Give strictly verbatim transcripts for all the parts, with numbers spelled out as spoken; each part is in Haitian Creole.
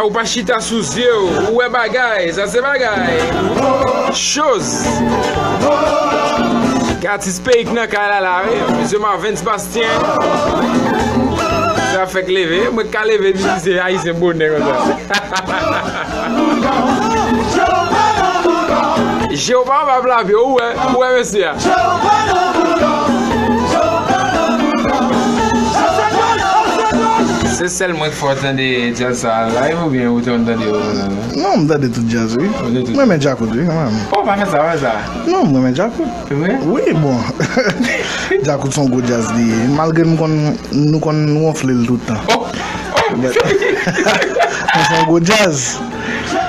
Ou pa chita sou zye w, ou wè bagay, sa se bagay. Choz. Gatis peyi k nan kay la la, wi. Mesye Marvens Bastien. Sa fèk leve, mwen ka leve di se Ayisyen bonè konsa. Je w pa anba pla pye, ou wè, ou wè mesye a. Se sèl mwen k fè w tande djaz sa live oubyen ou te konn tande yo konsa? Non, m tande tout djaz, wi. Ou tande tout? Mwen renmen djakout, wi, kanmenm. Oh, pa fè sa, pa fè sa. Non, mwen renmen djakout. Se vre? Wi, bon. Djakout se yon gwo djaz li ye. Malgre m konn, nou konn wonfle l tout tan. Oh! Oh! Men se yon gwo djaz.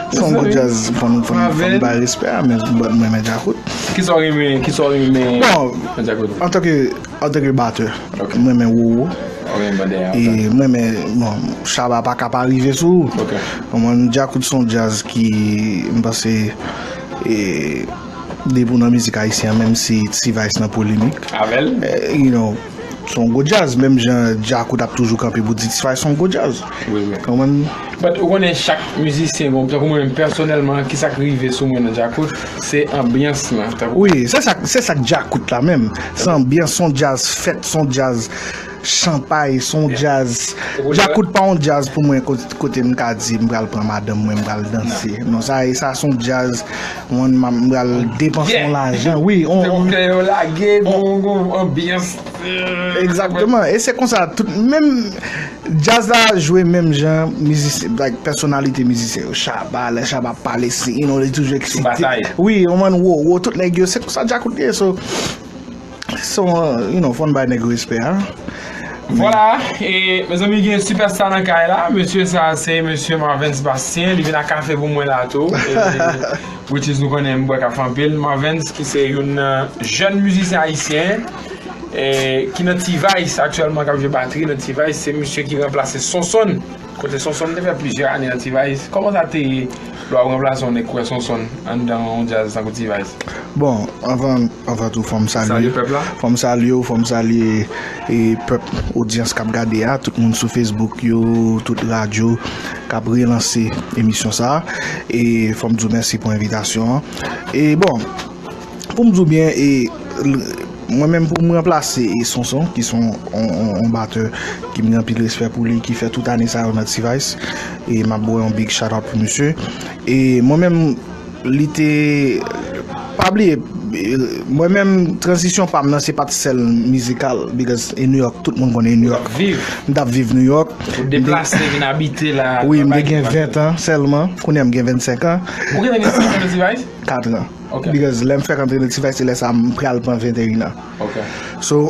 Se yon gwo djaz. Fò n, fò n, fò n bay respè a, men, but mwen renmen djakout. Kisa w renmen, kisa w renmen nan djakout? Bon, antanke, antanke batè, ok, mwen renmen wowo. Ou renmen batè a, e ok. Mwen renmen, bon, Shabba pa ka pa rive sou ou. Ok. Konprann, djakout se yon djaz ki, m panse, e, depi w nan mizik ayisyen an, menm si T-Vice nan polemik. Avè l? Eh, you know, se yon gwo djaz, menm jan djakout ap toujou kanpe pou di T-Vice se yon gwo djaz. Wi, wi. Konprann? But ou konnen chak mizisyen, bon, tankou mwen menm pèsonèlman, kisa k rive sou mwen nan djakout, se anbyans lan. Tankou wi, se sa, se sa k djakout la menm. Se anbyans, se yon djaz fèt, se yon djaz chanpay, se yon djaz. Djakout pa yon djaz pou mwen kote, kote m ka di m pral pran madanm mwen, m pral danse. Non, sa, sa se yon djaz, mwen, m pral depanse yon lajan. Wi, on, on, yo lage, gon, gon anbyans. Egzakteman. E se konsa, tout, menm djaz la jwe menm jan, mizisyen, like, pèsonalite mizisyen yo. Shabba, lè Shabba ap pale, se, you know, li toujou eksite. Wi, yon moun wo, wo, tout nèg yo, se konsa djakout ye, so, so, you know, fò n bay nèg yo respè a. Vwala, e, mezanmi, gen sipèsta nan kay la. Mesye sa, se mesye Marvens Bastien. Li vin ak kafe pou mwen la tou. E, which is, nou konnen m bwè kafe anpil. Marvens, ki se youn nan jèn mizisyen ayisyen, e, ki nan T-Vice aktyèlman, k ap jwe batri nan T-Vice. Se misye ki ranplase Sonson. Kote Sonson te fè plizyè ane nan T-Vice. Kòman sa te ye lè w ap ranplase yon nèg kwè Sonson anndan yon djaz tankou T-Vice? Bon, anvan, anvan tou, fò m salye. Salye pèp la. Fò m salye w, fò m salye, e, pèp, odyans k ap gade a, tout moun sou Facebook yo, tout radyo k ap relanse emisyon sa a. E fò m di w mèsi pou envitasyon an. E bon, pou m di w byen, e, l-, mwen menm pou m ranplase, e, Sonson, ki se yon, yon, yon, yon batè ki m gen anpil respè pou li, ki fè tout ane sa yo nan T-Vice, e m ap voye yon big shout out pou misye. E mwen menm, li te, pa bliye, e, mwen menm, tranzisyon pa m nan, se pa t sèl mizikal, because e New York, tout moun konnen New York. M t ap viv New York. Ou deplase, vin abite la. Wi, m te gen ven an sèlman, kounye a m gen vennsenk an. Ou gentan gen senk an nan T-Vice? Kat an. Ok. Because lè m fèk antre nan T-Vice, se lè sa a m pral pran venteyen an. Ok. So,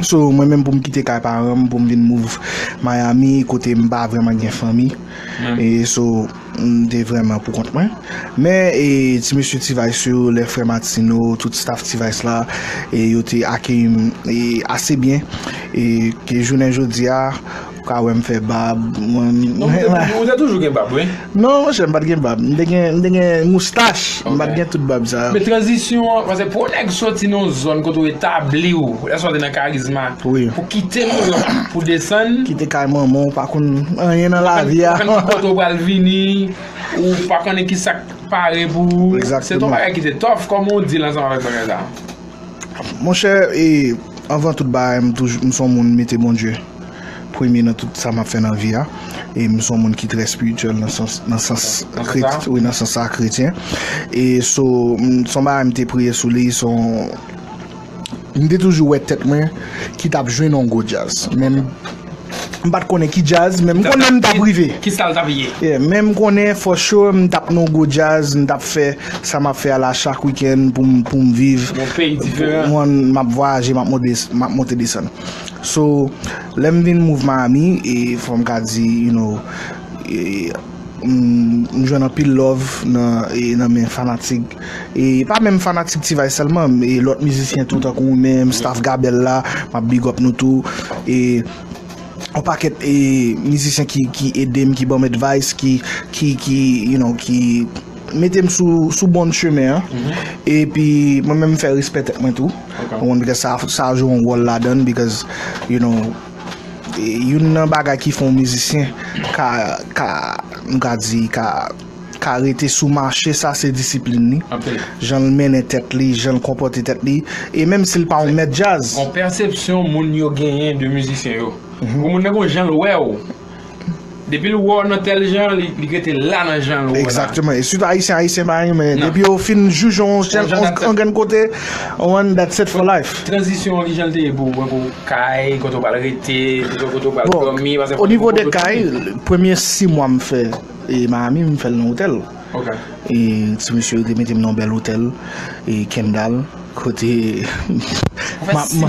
so, mwen menm pou m kite kay paran m, pou m vin move Miami, kote m pa vrèman gen fanmi. E so, m te vrèman pou kont mwen. Men, e, ti mesye T-Vice yo, lè frè Martino, tout staff T-Vice la, e yo te akeyi m, e, ase byen. E ke jounen jodi a, ou ka wè m fè bab, mwen. Non, ou te toujou, ou te toujou gen bab, wi. Non, monchè, m pa t gen bab. M te gen, m te gen moustach. M pa t gen tout bab sa. Men tranzisyon an, paske pou yon nèg soti nan yon zòn kote w etabli w, lè sa w te nan Karizma, wi, pou kite Nouyòk, pou desann. Kite kay manman w, pa konn anyen nan lavi a. Pa konn ki kote w pral vini, ou pa konnen ki sa k pare pou ou. Se yon bagay ki te tough. Kòman w deal ansanm avèk bagay sa a? Monchè, e, anvan tout bagay, m toujou, m se yon moun mete Bondye premye nan tout sa m ap fè nan vi a. E m se yon moun ki trè espirityèl nan sans, nan sans, wi, nan sans sa, kretyen. E so, m, se yon bagay m te priye sou li, se yon, m te toujou wè tèt mwen ki t ap jwenn yon gwo djaz. Men m, m pa t konnen ki djaz, men m konnen m t ap rive. Ki sa l t ap ye? Yeah, men m konnen for sure m t ap nan yon gwo djaz, m t ap fè sa m ap fè a la chak wikenn pou m, pou m viv. Yon peyi diferan. Mwen, m ap vwayaje, m ap monte, m ap monte desann. So, lè m vin move Miami, e fò m ka di, you know, e, m, m jwenn anpil love nan, e, nan men fanatik. E pa menm fanatik T-Vice sèlman, e lòt mizisyen tou, tankou ou menm, staff Gabèl la, m ap big up nou tou. E yon pakèt, e, mizisyen ki, ki ede m, ki ban m advice, ki, ki, ki, you know, ki mete m sou, sou bon chemen an. Epi mwen menm m fè respè tèt mwen tou. Ou konprann, because sa, sa jwe yon wòl ladan l, because, you know, e, youn nan bagay ki fè yon mizisyen ka, ka, nou ka di, ka, ka rete sou mache, sa se disiplin li. Jan l mennen tèt li, jan l konpòte tèt li, e menm si l pa yon mèt djaz. Yon pèsepsyon moun yo genyen de mizisyen yo. Pou moun nan gen yon jan l wè w. Depi l wè w nan tèl jan, li, li rete la nan jan l wè w la. Egzakteman. E sitou Ayisyen, Ayisyen pa renmen. Depi yo fin jije w yon sèl, yon grenn kote, on, that's it for life. Tranzisyon an, ki jan l te ye pou ou, pou kay, kote w pral rete, kote, kote w pral dòmi, paske o nivo de kay, premye sis mwa m fè e Miami, m fè l nan otèl. E ti mesye yo te mete m nan yon bèl otèl, e Kendall, kote m ap, m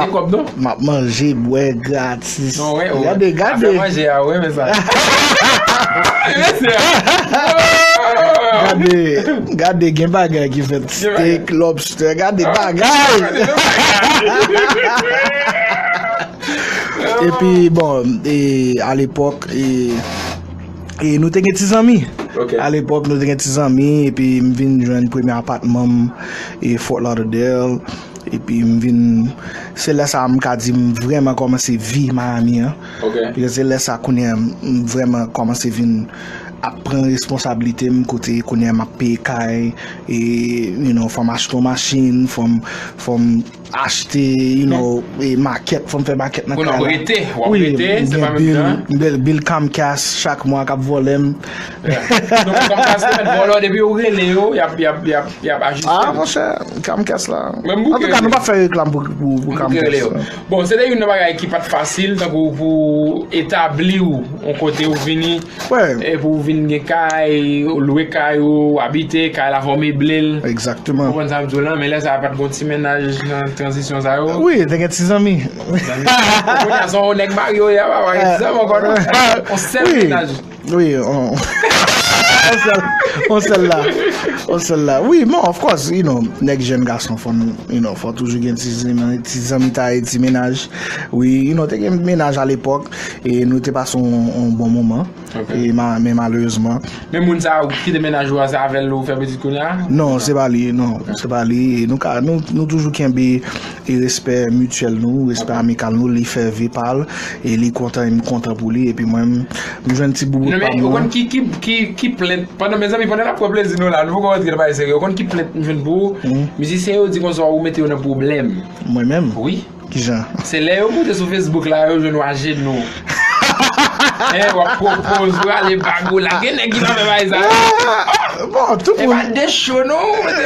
ap, m ap manje, bwè gratis. Gade, gade. Gade, gade, gen bagay ki fèt. Steak, lobster, gade bagay. Epi, bon, e, alepòk, e, e nou te gen ti zanmi. Alepòk, nou te gen ti zanmi, epi m vin jwenn premye apatman m, e Fort Lauderdale. Epi m vin, se lè sa a m ka di m vrèman kòmanse vi Miami an. Paske se lè sa a kounye a m vrèman kòmanse vin ap pran responsablite m, kote kounye a m ap peye kay, e, you know, fò m achte yon machin, fò m, fò m achte, you know, e, makèt, fò m fè makèt nan kay la. Wi, m gen bil, bil Comcast chak mwa k ap vòlè m. Donk, Comcast yo mèt vòlè w, depi ou rele yo, y ap, y ap, y ap, y ap ajiste. Ah, monchè, Comcast la. Antouka, nou p ap fè reklam pou, pou, pou Comcast la. Bon, se te youn nan bagay ki pa t fasil, tankou pou etabli w yon kote ou vini, e pou w vin gen kay, ou lwe kay ou, abite, kay la fò w meble l. Egzakteman. Ou konprann sa m di w lan, men lè sa a pa t gon ti mennaj nan tranzisyon sa yo. Wi, te gen ti zanmi. Ti zanmi. Kounye a se yon nèg marye w ye a, pa gen ti zanmi ankò non. Yon sèl mennaj. Wi, on, on sèl, on sèl la. On sèl la. Wi, bon, of course, you know, nèg jèn gason, fò n, you know, fò toujou gen ti zanmi, ti zanmitay, ti mennaj. Wi, you know, te gen mennaj alepòk, e nou te pase yon, yon bon moman. E ma-, men malerezman. Men moun sa a ou kite mennaj ou a, se avè l ou fè pitit kounye a? Non, se pa li, non, se pa li. E nou ka, nou, nou toujou kenbe e respè mityèl nou, respè amikal nou, li fè vi pa l, e li kontan, e m kontan pou li, epi mwen, m, m jwenn ti boubout pa m nan. Non, men ou konn ki, ki, ki, ki plent, pandan, mezanmi, pandan n ap pran plezi nou la, nou poko rantre nan bagay serye, ou konn ki plent m jwenn pou ou? Mizisyen yo di konsa ou mete yo nan pwoblèm. Mwen menm? Wi. Kijan? Se lè yo moute sou Facebook la, yo jwenn ou ajenou. Hein, w ap pwopoze, w ale bago la. Gen nèg ki pa fè bagay sa. Ah, bon, tout moun. E pa de cho, non. Ou mete,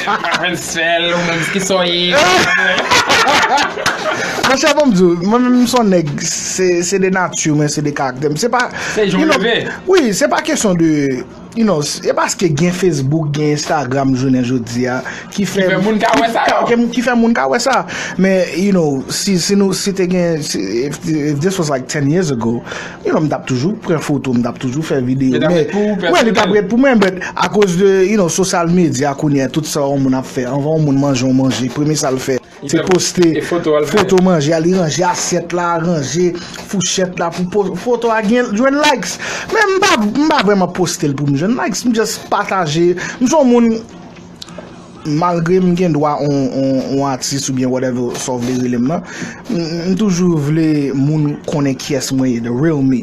ou pa fè sèl, ou menm ki sa w ye. Monchè, bon, m di w, mwen menm, m se yon nèg, se, se de nati mwen, se de karaktè m. Se pa, se jan w leve. Wi, se pa kesyon de, you know, s-, e paske gen Facebook, gen Instagram, jounen jodi a, ki fè, ki fè moun ka wè sa yo. Ki, ki, ki fè moun ka wè sa. Men, you know, si, si nou, si te gen, si, if, if this was like ten years ago, you know, m t ap toujou pran foto, m t ap toujou fè videyo. Men, men, li t ap ret pou mwen, but akoz de, you know, social media kounye a, tout sa yon moun ap fè, anvan yon moun manje yon manje, premye sa l fè, se poste foto manje a, li ranje asyèt la, ranje fouchèt la pou po-, foto a gen, jwenn likes. Men m pa, m pa vrèman poste l pou m jwenn likes, m just pataje. M se yon moun, malgre m gen dwa on, on, on atis oubyen whatever sa w vle rele m nan, m, m toujou vle moun konnen kiyès mwen ye, the real me.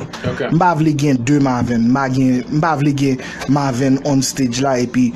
M pa vle gen de Marvin, m pa gen, m pa vle gen Marvin on stage la epi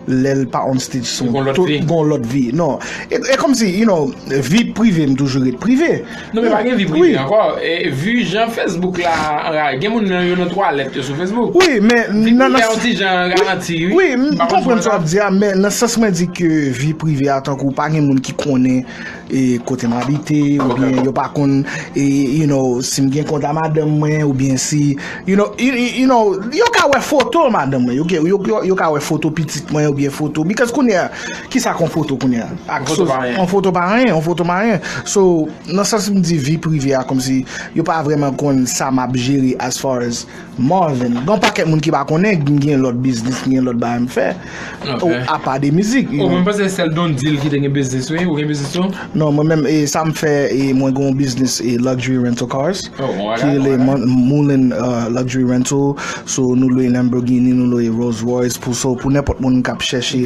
lè l pa on stage se yon lòt vi. Gon lòt vi. Non. E, e kòmsi, you know, vi prive m toujou ret prive. Non, men pa gen vi prive ankò. E, vi jan Facebook la anraje. Gen moun nan yo nan twalèt yo sou Facebook. Wi, men vi prive a yon ti jan ralanti, wi. Wi, m konprann sa w ap di a, men nan sans mwen di ke vi prive a, tankou pa gen moun ki konnen e kote m abite, oubyen yo pa konn, e, you know, si m gen kont a madanm mwen, oubyen si, you know, you, you, you know, yo ka wè foto madanm mwen, yo, yo, yo, yo ka wè foto pitit mwen, oubyen foto, because kounye a, kisa k on foto kounye a? Ak on foto pa anyen, on foto pa anyen. So, nan sans m di vi prive a, kòmsi yo pa vrèman konn sa m ap jere as far as Marvin. Gen yon pakèt moun ki pa konnen m gen lòt biznis, m gen lòt bagay m fè. Apa de mizik, you know. Ou menm panse sèl Don Dil ki te gen biznis, wi? Ou gen biznis tou? Non, mwen menm, e, sa m fè, e, mwen gen yon biznis, e, luxury rental cars, ki rele Mon-, Moulin, uh, Luxury Rental. So, nou lwe Lamborghini, nou lwe Rolls Royce, pou, so, pou nenpòt moun k ap chèche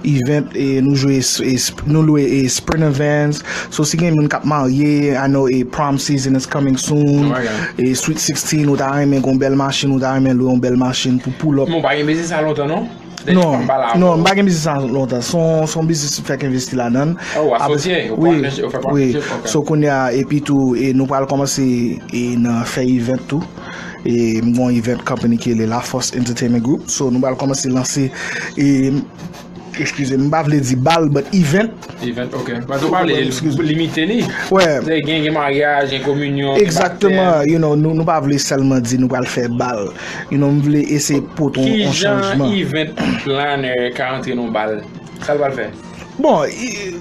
event, e nou jwe, e, nou lwe, e, sprinter vans. So, si gen moun k ap marye, I know, e, prom season is coming soon. E, Sweet sixteen, ou ta renmen gen yon bèl machin, ou ta renmen lwe yon bèl machin pou pull up. Mwen pa gen biznis sa lontan, non. Non, non, m pa gen biznis sa lontan. Se yon, se yon biznis m fèk envesti ladan l. Oh, w asosye, ou partnership, ou fè partnership, ok. So, kounye a, epi tou, e, nou pral kòmanse, e, nan fè event tou. E, m gen yon event company ki rele La Force Entertainment Group. So, nou pral kòmanse lanse, e, eskize m, m pa vle di bal, but event. Event, ok. Paske ou pa vle limite li. Wè. Se gen, gen maryaj, gen kominyon, gen batèm. Egzakteman, you know, nou, nou pa vle sèlman di nou pral fè bal. You know, m vle eseye pote yon, yon chanjman. Kijan event planner ka antre nan bal? Sa l pral fè? Bon, i-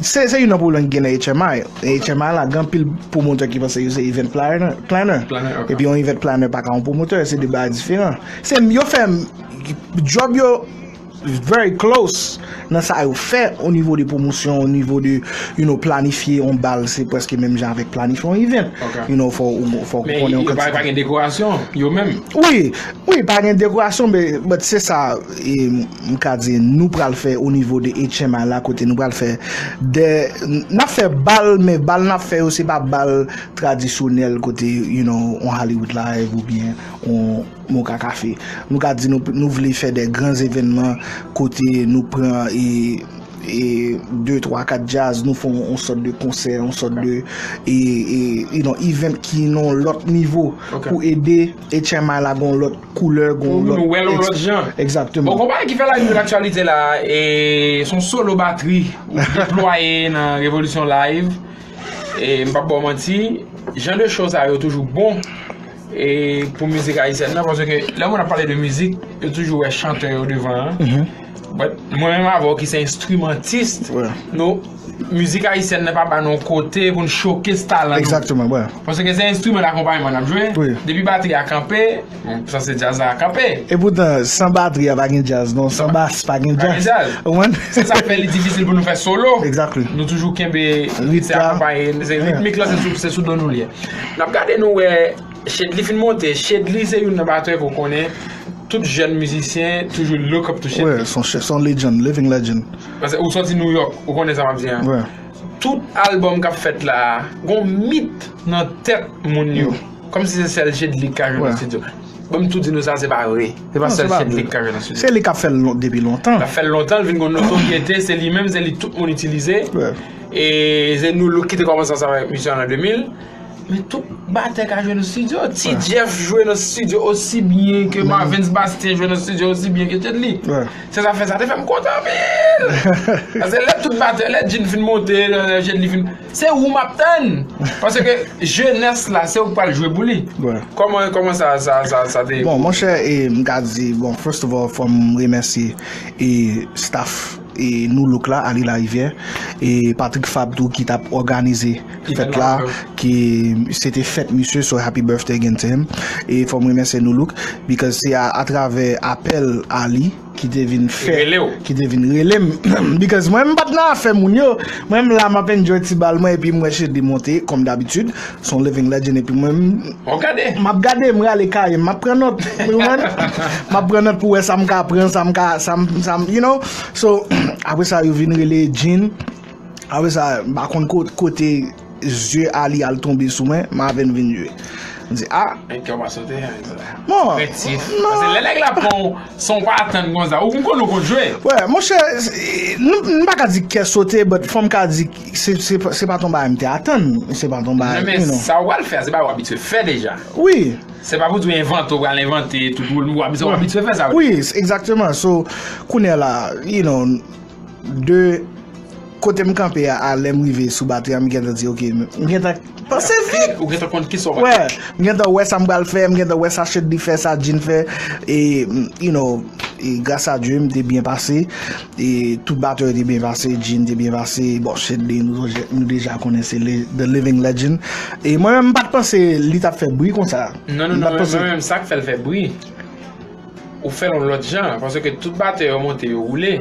se, se youn nan pwoblèm ki gen nan H M I. H M I la, gen anpil pwomotè ki panse yo se event planner, planner. Planner, ok. Epi yon event planner pa ka yon pwomotè, se de bagay diferan. Se yo fè job yo very close nan sa yo fè o nivo de pwomosyon, o nivo de, you know, planifye yon bal, se prèske menm jan avèk planifye yon event. Ok. You know, fò, fò ou konnen yon kantite. Men pa, pa gen dekorasyon, yo menm? Wi, wi, pa gen dekorasyon, men, but se sa, e, m ka di, nou pral fè o nivo de H M I la, kote nou pral fè de, n ap fè bal, men bal n ap fè yo, se pa bal tradisyonèl kote, you know, on Hollywood Live oubyen on Moka Café. Nou ka di nou, nou vle fè de gran evènman kote nou pran, e, e, de, twa, kat djaz, nou fè on, on sòt de konsè, on sòt de, e, e, you know, event ki nan lòt nivo pou ede H M I la gon lòt koulè, gon lòt. Pou nou wè l yon lòt jan. Egzakteman. Bon, konpare ki fè la nan aktyalite la, e, se yon solo batri ou deplwaye nan Revolisyon Live. E, m p ap ba w manti, jan de cho sa yo toujou bon, e, pou mizik ayisyèn nan, paske lè moun ap pale de mizik, yo toujou wè chantè yo devan an. But mwen menm avè w ki se enstrimantis, nou, mizik ayisyèn nan pa ba nou yon kote pou n showcase talan nou. Egzakteman, wè. Paske se enstriman dakonpayman n ap jwe. Wi. Depi batri a kanpe, bon, sa se djaz la kanpe. E poutan, san batri a pa gen djaz, non, san bas pa gen djaz. Pa gen djaz. Ou konprann? Se sa k fè li difisil pou nou fè solo. Exactly. Nou toujou kenbe, se akonpaye, se ritmik la, se sou, se sou do nou li ye. N ap gade nou wè Shedly fin monte. Shedly se youn nan batè ke w konnen tout jèn mizisyen toujou look up to Shedly. Wi, se yon, se yon legend, living legend. Paske ou sòti New York, ou konnen sa m ap di an. Wi. Tout album k ap fèt la, gon mit nan tèt moun yo. Kòmsi se sèl Shedly k ka jwe nan estidyo. Ban m tou di nou sa, se pa vre. Se pa sèl Shedly k ka jwe nan estidyo. Se li k ap fè l lon-, depi lontan. L ap fè l lontan, l vin gon notoryete, se li menm, se li tout moun itilize. Wi. E se Nou Look ki te kòmanse ansanm avèk misye an de mil. Men tout batè ka jwe nan estidyo. Ti Jeff jwe nan estidyo osi byen ke Marvens Bastien jwe nan estidyo osi byen ke Shedly. Wi. Se sa fè sa te fè m kontan anpil. Paske lè tout batè, lè Jin fin monte, lè Shedly fin, se ou m ap tann. Paske jenès la, se ou k pral jwe pou li. Wi. Kòman, kòman sa, sa, sa, sa te? Bon, monchè, e, m ka di, bon, first of all, fò m remèsye, e, staff, e, Nou Look la, Ali Larivière, e Patrick Fab tou, ki t ap òganize fèt la, ki se te fèt misye, so happy birthday again to him. E fò m remèsye Nou Look, because se a, atravè apèl Ali ki te vin fè, ki te vin rele m. Because mwen, m pa t nan afè moun yo. Mwen, m la, m ap enjoy ti bal mwen, epi m wè Shedly monte, kòm dabitid. Se yon living legend, epi mwen, m, m ap gade, m rale kaye, m ap pran nòt. Ou konprann? M ap pran nòt pou wè sa m ka pran, sa m ka, sa m, sa m, you know. So, apre sa, yo vin rele Jin. Apre sa, m pa konn ko-, kote zye Ali al tonbe sou mwen, m avè n vin jwe. M di, a. Men kè w pa sote, hein, sa. Bon, krentif. Non. Paske lè nèg la pran w san w pa atann konsa, ou konn ou konn jwe. Wè, monchè, se, nou, nou pa ka di kè sote, but fò m ka di, se, se, se pa t yon bagay m te atann, se pa t yon bagay, you know. Non, men sa w pral fè a, se bagay w abitye fè deja. Wi. Se pa pou di w envante, w pral envante, tout moun, w abitye, w abitye fè sa. Wi, egzakteman. So, kounye a la, you know, de kote m kanpe a, a lè m rive sou batri a, m gentan di, ok, m gentan panse vit. Ou gentan konn kisa w pral fè. Wè, m gentan wè sa m pral fè, m gentan wè sa Shedly fè, sa Jin fè, e, you know, e gras a Dye, m te byen pase, e tout batè yo te byen pase, Jin te byen pase, bon, Shedly, nou, nou deja konnen se le, the living legend. E mwen menm, m pa t panse li t ap fè bri konsa. Non, non, non, mwen menm, sa k fè l fè bri. Ou fè l yon lòt jan, paske tout batè yo monte, yo woule.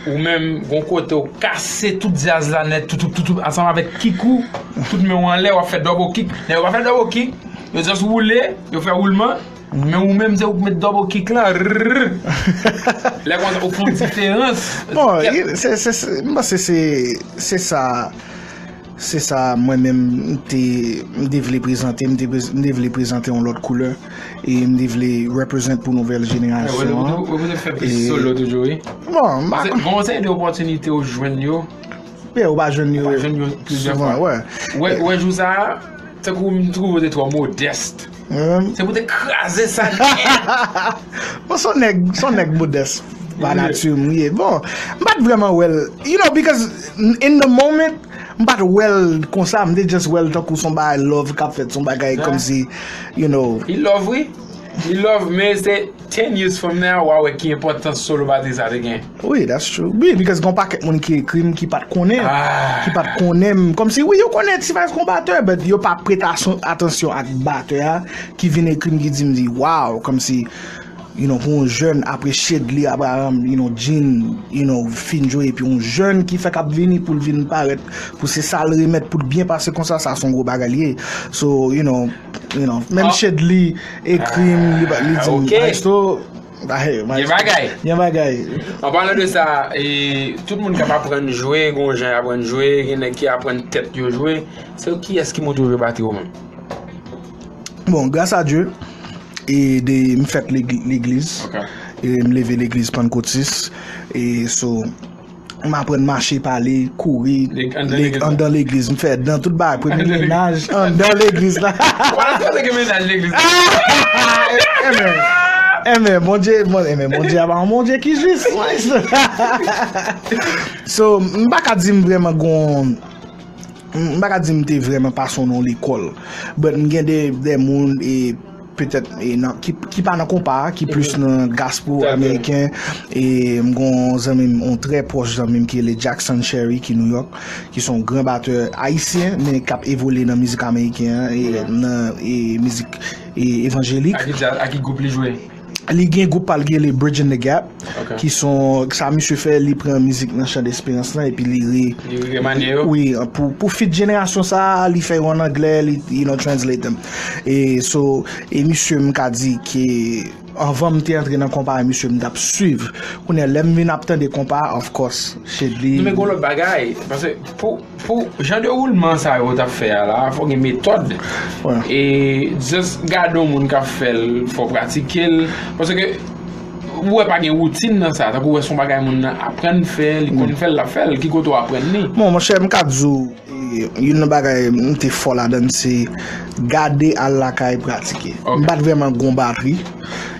Ou menm, gon kote ou kase tout djaz la nèt, tout, tout, tout, tout, ansanm avèk kick ou, tout men w anlè, w ap fè double kick. Nèg yo pa fè double kick, yo just woule, yo fè woulman, Men ou menm, se ou k met double kick la. Rrrr. Lè konsa, ou fè yon diferans. Bon, se, se, se, m panse se, se sa, se sa mwen menm m te, m te vle prezante, m te, prez- m te vle prezante yon lòt koulè e m te vle represent pou nouvèl jenerasyon an. Ou te fè plis solo toujou, wi. Bon, m pa Paske gon seri de opòtinite ou jwenn yo, Yeah, ou pa jwenn yo ou pa jwenn yo plizyè souvan, fwa. Wè. Wè, wè, jou sa a, tankou m twouve ou te twò modès. Mwen menm, Se pou te kraze sa nèt. Bon, se yon nèg, se yon nèg modès pa nati m, wi. Bon, m pa t vrèman wè l, you know, because in the moment, m pa t wè l konsa, m te just wè l tankou se yon bagay love k ap fèt, se yon bagay Yeah. kòmsi, you know. Li love, wi. Li love, men se ten years from now, w a wè ki enpòtans solo batri sa te gen. Wi, that's true. Wi, because gon pakèt moun ki ekri m ki pa t konnen. Ah. Ki pa t konnen m. Kòmsi, wi, yo konnen T-Vice gon batè, but yo pa prete asan- atansyon ak batè a ki vin ekri m ki di m di, wow, kòmsi, you know, pou yon jèn apre Shedly, apre, um, you know, Jean, you know, fin jwe, epi yon jèn ki fèk ap vini pou l vin parèt, pou se sa l remèt, pou l byen pase konsa, sa se yon gwo bagay li ye. So, you know, you know, menm Ah. Shedly ekri m, li, ba- li di m, Ok. Maestro, ah, hey, Gen Maestro, bagay. Gen bagay. An palan de sa, e, tout moun k ap aprann jwe, gon jan y aprann jwe, gen nèg ki aprann tèt yo jwe. Se kiyès ki montre w jwe batri ou menm? Bon, gras a Dye, e de, m fèt legi- legliz. Ok. E m leve legliz Pannkotis. E so, m aprann mache, pale, kouri, Leg- andan leg- legliz la. Andan legliz. M fè dan tout bagay, premye Andan legliz. Menaj, andan legliz la. Wala sa te gen menaj legliz. Amen. Amen. Bondye, bon, amen. Bondye a pa yon Bondye ki jis. So, m pa ka di m vrèman gon m pa ka di m te vrèman pase nan lekòl. But m gen de, de moun e petèt e nan, ki, ki pa nan konpa, ki plis nan gospel Dakò. Ameriken. E m gon zanmi m, yon trè pwòch zanmi m ki rele Jackson Cherry ki New York, ki se yon gran batè ayisyen, men k ap evolye nan mizik ameriken an, e nan e mizik e evanjelik. A ki djaz, a ki gwoup li jwe? Li gen gwoup pa l ki rele Bridging the Gap, Ok. ki son, sa misye fè, li pran mizik nan Chan Desperans lan, epi li re- Li remanye yo? Wi, pou, pou fit jenerasyon sa a, li fè yo an anglè, li, you know, translate them. E so, e misye m ka di ke anvan m te antre nan konpa, misye m t ap swiv. Kounye a, lè m vin ap tande konpa, of course, Shedly. Non, men gon lòt bagay, paske pou, pou jan de woulman sa yo t ap fè a la, fò gen metòd. Wè. E just gade yon moun k ap fè l, fò pratike l. Paske ou wè pa gen woutin nan sa, tankou wè se yon bagay moun nan aprann fè, li konn fè l, l ap fè l, ki kote w aprann li? Bon, monchè, m ka di w, e, youn nan bagay m te fò ladan l, se gade, al lakay, pratike. Ok. M pa t vrèman gon batri,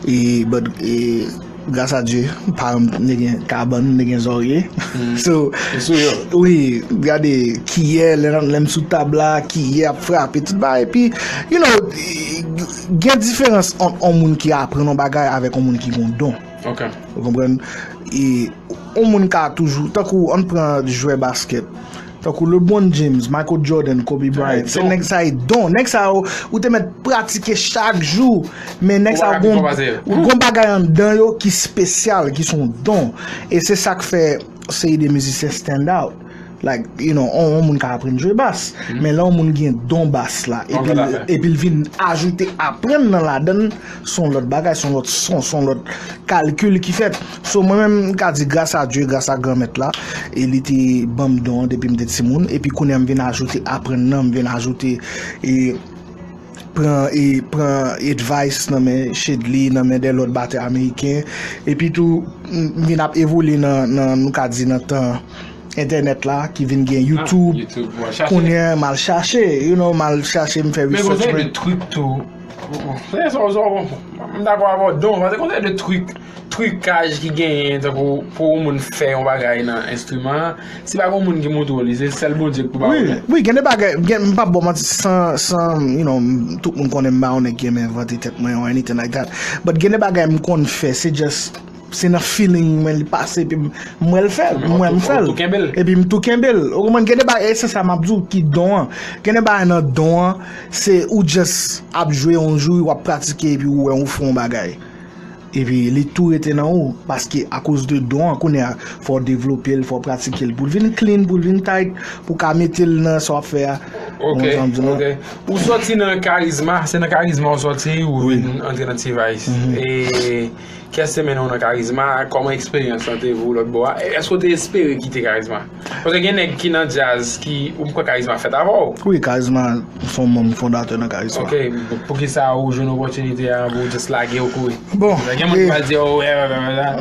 e, but, e, gras a Dye, paran m te gen kabann, te gen zòrye. So, Li sou yo. Wi, gade, kiyè, lè, lè m sou tab la, kiyè ap frape, tout bagay. Epi, you know, gen diferans ant yon moun ki aprann yon bagay avèk yon moun ki gon don. Ok. Ou konprann? E yon moun ka toujou, tankou, ann pran jwè baskèt. Tankou LeBron James, Michael Jordan, Kobe Bryant. Se don. Nèg sa e don. Nèg sa yo, ou te mèt pratike chak jou. Men nèg Ou sa pa yo ka gon, pase. Gon bagay anndan yo ki espesyal, ki se yon don. E se sa k fè seri de mizisyen stand out. Like, you know, on, on moun ka aprann jwe bas. Men lè yon moun gen don bas la, epi, Tout à fait. Epi l vin ajoute aprann nan ladan l, se yon lòt bagay, se yon lòt son, se yon lòt kalkil ki fèt. So, mwen menm, m ka di, gras a Dye, gras a Granmèt la, e li te ban m don an depi m te timoun. Epi kounye a, m vin ajoute aprann nan, m vin ajoute, e, pran, e, pran advice nan men Shedly, nan men de lòt batè ameriken. Epi tou, m, m vin ap evolye nan, nan, nou ka di, nan tan entènèt la, ki vin gen YouTube. YouTube, w al chache. Kounye a, m al chache, you know, m al chache, m fè Men gon research seri mwen. De trik tou. Se sa, sa, m dakò avè w, don, paske gon seri de trik, trikaj ki genyen, tankou pou yon moun fè yon bagay nan enstriman an, si pa gon moun ki montre w li, se sèl Bondye ki pou ba w Wi, li. Wi, gen de bagay, gen, m p ap ba w manti, san, san, you know, m, tout moun konnen m pa yon nèg ki renmen vante tèt mwen or anything like that. But gen de bagay m konn fè, se just, se nan feeling mwen li pase, epi m, m wè l fè l, m wè m fè l. Ou tou kenbe l. Epi m tou kenbe l. Ou konprann, gen de bagay, e se sa m ap di w ki don an. Gen de bagay nan don an, se ou just ap jwe yon jou, w ap pratike, epi ou wè ou fè yon bagay. Epi li tou rete nan ou, paske akoz de don an, kounye a, fò w devlope l, fò w pratike l, pou l vin clean, pou l vin tight, pou w ka mete l nan sa w ap fè a. Ok, ok. Ou sòti nan Karizma, se nan Karizma ou sòti, ou vin antre nan T-Vice. E kiyès te mennen w nan Karizma, kòman eksperyans lan te ye pou ou lòt bò a? Èske w te espere kite Karizma? Paske gen nèg ki nan djaz ki, ou kwè Karizma fèt avè w? Wi, Karizma se yon manm fondatè nan Karizma. Ok, poukisa ou jwenn opòtinite a pou w just lage w kouri? Bon, gen moun ki pral di, oh,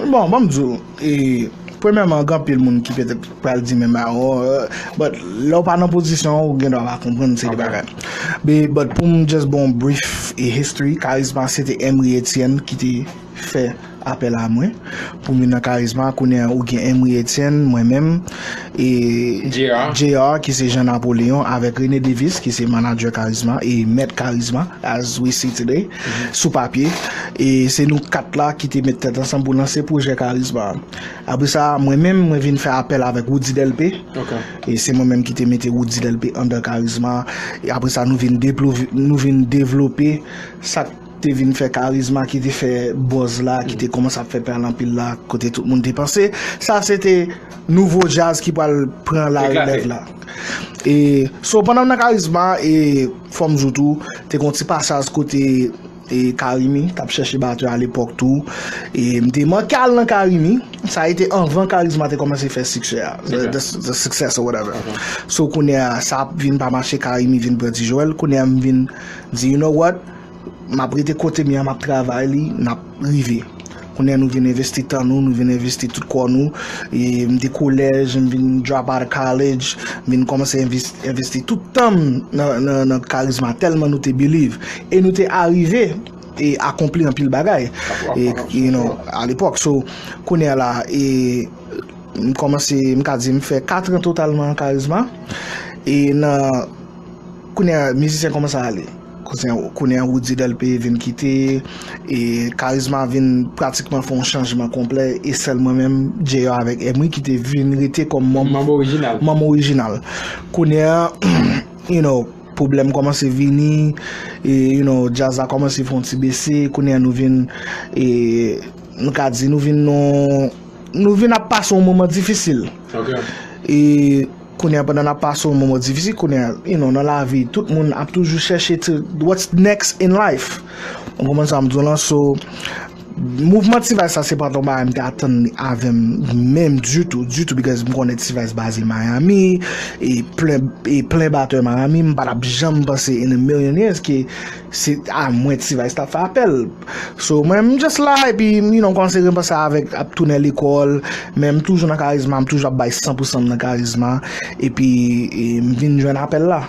bon, ban m di w, e, premyèman, gen anpil moun ki petèt pral di menm bagay, oh, but lè w pa nan pozisyon an, ou gen dwa pa konprann seri de bagay. But pou m just bon brief e history, Karizma se te Emery Etienne ki te fè apèl a mwen pou m vin nan Karizma. Kounye a ou gen Emery Etienne, mwen menm, e J R, ki se Jean Napoléon, avèk René Davis, ki se manadjè Karizma e mèt Karizma, as we see today, sou papye. E se nou kat la ki te met tèt ansanm pou lanse pwojè Karizma. Apre sa, mwen menm, mwen vin fè apèl avèk Woody Delpé. E se mwen menm ki te mete Woody Delpé anndan Karizma. E apre sa, nou vin deplo-, nou vin devlope sa k te vin fè Karizma, ki te fè buzz la, ki te kòmanse ap fè pale anpil la, kote tout moun te panse. Sa se te nouvo djaz ki pral pran larelèv la. E, so, pandan m nan Karizma, e, fò m di w tou, te gon ti pasaj kote, e, Karimi t ap chèche batè alepòk tou. E m te manke al nan Karimi. Sa e te anvan Karizma te kòmanse fè siksè a. The, the, the success or whatever. So, kounye a, sa ap vin pa mache, Karimi vin pran Ti Joel. Kounye a, m vin di, you know what? M ap rete kote m ye a, m ap travay li, n ap rive. Kounye a nou vin envesti tan nou, nou vin envesti tout kò nou, e m te kolèj, m vin drop out of college, m vin kòmanse envesti, envesti tout tan m nan, nan, nan Karizma, tèlman nou te believe. E nou te arive e akonpli anpil bagay. E, you know, alepòk. So, kounye a la, e m kòmanse, m ka di, m fè kat an totalman an Karizma. E nan, kounye a, mizisyen kòmanse ale. Kounye a, kounye a, Woody Delpé vin kite, e Karizma vin pratikman fè yon chanjman konplè, e sèl mwen menm, J R avèk Emery ki te vin rete kòm manm, manm orijinal. Manm orijinal. Kounye a, you know, pwoblèm kòmanse vini, e, you know, djaz la kòmanse fè yon ti bese, kounye a nou vin, e, nou ka di, nou vin nan, nou vin ap pase yon moman difisil. E kounye a, pandan n ap pase yon moman difisil, kounye a, you know, nan lavi, tout moun ap toujou chèche to, what's next in life. Ou konprann sa m di w lan? So, mouvman T-Vice sa, se pa t yon bagay m te atann li avè m menm ditou, ditou, because m konnen T-Vice baze Miami, e plen, e plen batè Miami, m pa t ap janm panse in a million years ke se a mwen T-Vice t ap fè apèl. So, mwen, m just la, epi, you know, m kòmanse repanse avèk, ap tounen lekòl, men m toujou nan Karizma, m toujou ap bay san pou san m nan Karizma, epi, e, m vin jwenn apèl la.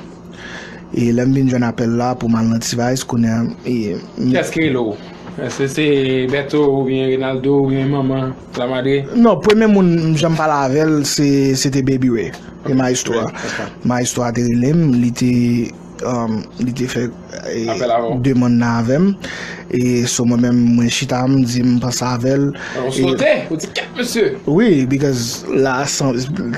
E lè m vin jwenn apèl la pou m al nan T-Vice, kounye a, e, m- Kiyès ki rele w? Èske se Beto oubyen Reynaldo oubyen manman Lamadre? Non, premye moun m janm pale avè l, se, se te Baby Ray. E Maestro a. Maestro a te rele m, li te, um, li te fè, e, demann nan avè m. E so mwen menm, mwen chita, m di m panse avè l. Ou sote, ou di, kèt mesye! Wi, because la,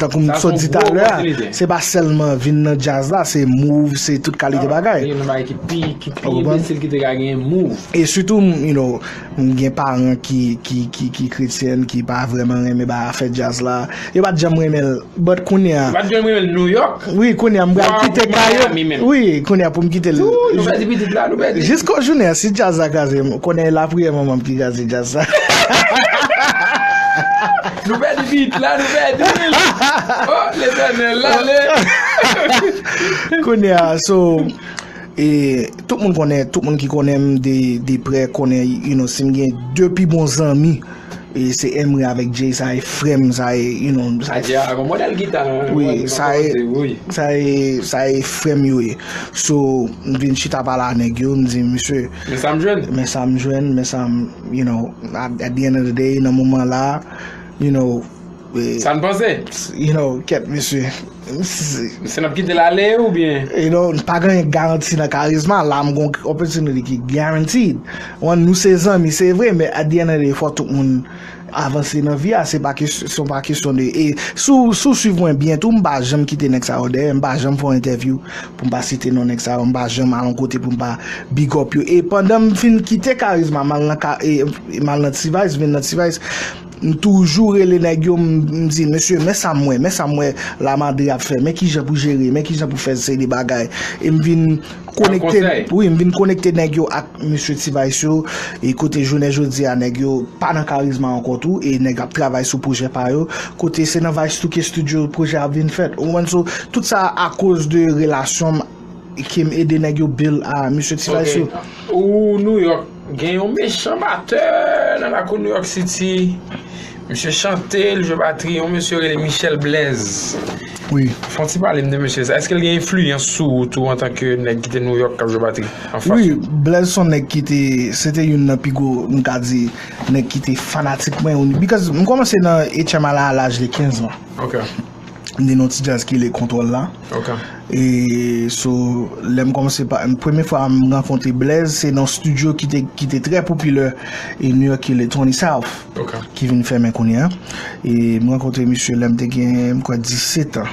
tankou m sot di talè a, se pa sèlman vin nan djaz la, se move, se tout kalite bagay. Ki pi, ki pi enbesil ki te ka genyen, move. E sitou, you know, m gen paran ki, ki, ki, ki kretyèn, ki pa vrèman renmen ba afè djaz la. Yo pa t janm renmen l, but kounye a. Yo pa t janm renmen l New York? Wi, kounye a, m pral kite kay yo. Wi, kounye a, pou m kite l. Nou pèdi pitit la, nou pèdi. Jiska jounen an, si djaz la kraze, konnen e lapriyè manman m ki kraze djaz la. Nou pèdi pitit la, nou pèdi l. Oh, Letènèl, ale. Kounye a, so, e, tout moun konnen, tout moun ki konnen m de, de prè konnen, you know, si m gen de pi bon zanmi, e, se Emery avèk Jay, sa e frè m, sa e, you know, sa e. Jay a gon modèl gita, wi, sa e, sa e, sa e frè m yo ye. So, m vin chita pale a nèg yo, m di, mesye, men sa m jwenn. Men sa m jwenn, men sa m, you know, at, at the end of the day, nan moman la, you know, e, sa n panse? You know, kèt, mesye. Se n ap kite l ale oubyen? You know, pa gen garanti nan Karizma. La, m gon opportunity ki guaranteed. Wan, nou se zanmi, se vre, men at the end of the day, fò tout moun avanse nan vi a. Se pa kes-, se pa kesyon de, e si w, si w swiv mwen byen tou, m pa janm kite nèg sa yo dèyè, m pa janm fè yon entèvyou pou m pa site non nèg sa yo, m pa janm al yon kote pou m pa big up yo. E pandan m fin kite Karizma, m al nan ka-, e, m al nan T-Vice, vin nan T-Vice, M toujou rele nèg yo, m, m di, "Mesye, men sa m wè, men sa m wè Lamadri ap fè, men kijan pou jere, men kijan pou fè seri de bagay." E m vin konekte, konsèy. Wi, m vin konekte nèg yo ak mesye T-Vice yo, e kote jounen jodi a, nèg yo pa nan Karizma ankò tou, e nèg ap travay sou pwojè pa yo, kote se nan Vice tou ke studio pwojè ap vin fèt. Ou konprann? So, tout sa akoz de relasyon m ke m ede nèg yo build a mesye T-Vice yo. Ou New York, gen yon mechan batè nan lakou New York City. Misye chante, l jwe batri, yon mesye rele Michel Blaise. Wi. Fè yon ti pale m de mesye sa. Èske l gen enfliyans sou ou tou antanke nèg ki te New York k ap jwe batri? An fas Wi, Blaise se yon nèg ki te, se te youn nan pi gwo, m ka di, nèg ki te fanatik mwen. Because m kòmanse nan H M I la a laj de kenz an. Ok. M te nan yon ti djaz ki rele Kontwòl la. Ok. E so, lè m kòmanse pa, premye fwa m rankontre Blaise, se nan studio ki te, ki te trè popilè e New York, ki rele Twenty South, Ok. ki vin fèmen kounye a. E m rankontre misye lè m te gen, m kwè, disèt an.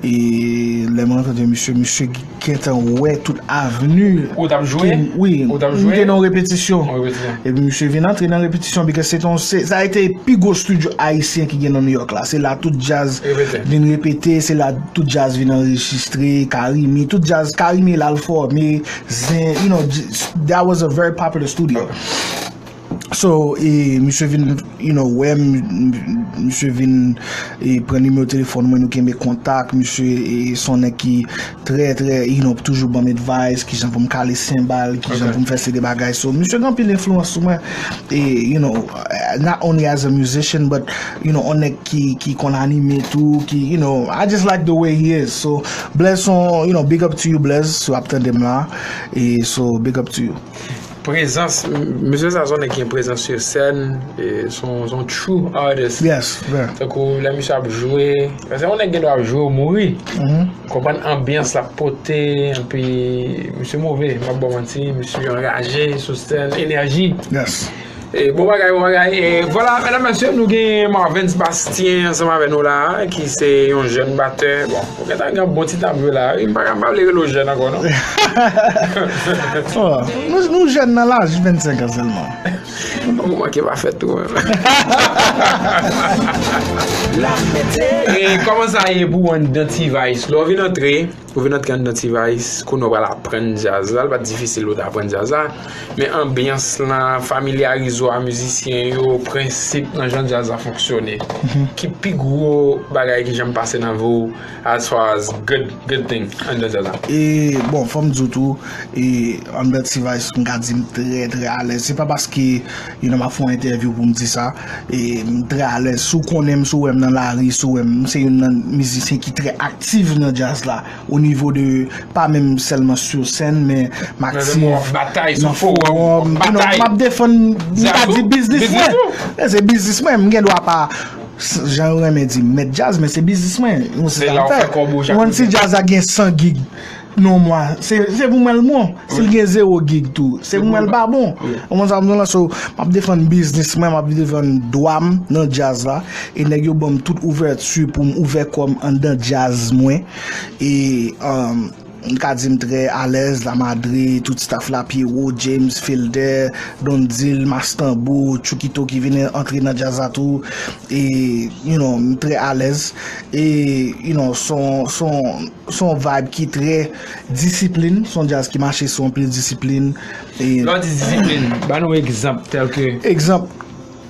E lè m rankontre misye, misye gentan wè tout avni. Ou t ap jwe? Wi, Ou t ap m jwe? te nan repetisyon. Ou repete. Epi misye vin antre nan repetisyon, because se ton, se, sa a été pi gwo studio ayisyen ki gen nan New York la. Se la tout djaz Repete. vin repete, se la tout djaz vin anrejistre, Carimi, tout djaz, Carimi la l fòme, Zen, you know, j- that was a very popular studio. So, e, misye vin, you know, wè m, m- misye vin e, pran nimewo telefòn mwen, nou kenbe kontak, misye e, se yon nèg ki trè, trè, you know, toujou ban m advice, kijan pou m kale senbal, kijan Ok. pou m fè seri de bagay. So, misye gen anpil enfliyans sou mwen, e, you know, not only as a musician, but, you know, yon nèg ki, ki konn anime tou, ki, you know, I just like the way he is. So, Blaise, son, you know, big up to you, Blaise, si w ap tande m la, e, so, big up to you. Prezans, m- mesye sa se yon nèg ki gen prezans sou sèn, e, se yon se yon true artist. Yes, yeah. Tankou lè misye ap jwe, se yon nèg gen dwa ap jwe ou mouri. Mhm. Konprann anbyans l ap pote, epi misye move, m ap ba w manti, misye anraje sou sèn, enèji. Yes. E, bon bagay, bon bagay. E, vwala, medam, mesye, nou gen Marvens Bastien ansanm avè nou la, ki se yon jèn batè. Bon, ou gentan gen yon bon ti tab jwe la. Wi, m pa ka, m pa vle rele w jèn ankò, non. Oh, nou, nou jèn nan laj vennsenk an sèlman. Bon, mwen ki pa fèt tou, menm. E kòman sa ye pou w anndan T-Vice? Lè w vin antre, ou vin antre anndan T-Vice, kounye w pral aprann djaz la, li pa t difisil pou w ta aprann djaz la, men anbyans lan, familyarize w a mizisyen yo, prensip nan jan djaz la fonksyone. Ki pi gwo bagay ki janm pase nan vi w, as far as good, good thing anndan djaz la? E, bon, fò m di w tou, e, anndan T-Vice, m ka di m trè, trè alèz. Se pa paske, you know, m ap fè yon entèvyou pou m di sa. E, m trè alèz. Si w konnen m, si w wè m nan lari, si w wè m, m se youn nan mizisyen ki trè aktif nan djaz la. O nivo de, pa menm sèlman sou sèn, men m aktif Batay sou nan fowòm, fowòm. You know, batay. M ap defann, m ka Djaz di ou? biznis Biznis mwen. ou? E, se biznis mwen. M gen dwa pa, jan yo renmen di, mèt djaz, men se biznis mwen. Mwen, se Se sa la m w fè. Fè kòb ou chak Mwen, si kote. Djaz la gen san gig nan yon mwa, se, se pou mwen l bon. Si l gen zewo gig tou, se pou mwen l pa bon. Wi. Ou konprann sa m di w la? So, m ap defann biznis mwen, m ap defann dwa m nan djaz la. E nèg yo ban m tout ouvèti pou m ouvè kò m anndan djaz mwen. E, um, m ka di m trè alèz, Lamadri, tout staff la, Pierrot, James, Felder, Don Dil, Mastanbou, Chukito ki vin antre nan djaz la tou. E, you know, m trè alèz. E, you know, son, son, son vibe ki trè disiplin, son djaz ki mache sou anpil disiplin. E, Lè w di disiplin, ban nou egzanp tèl ke egzanp,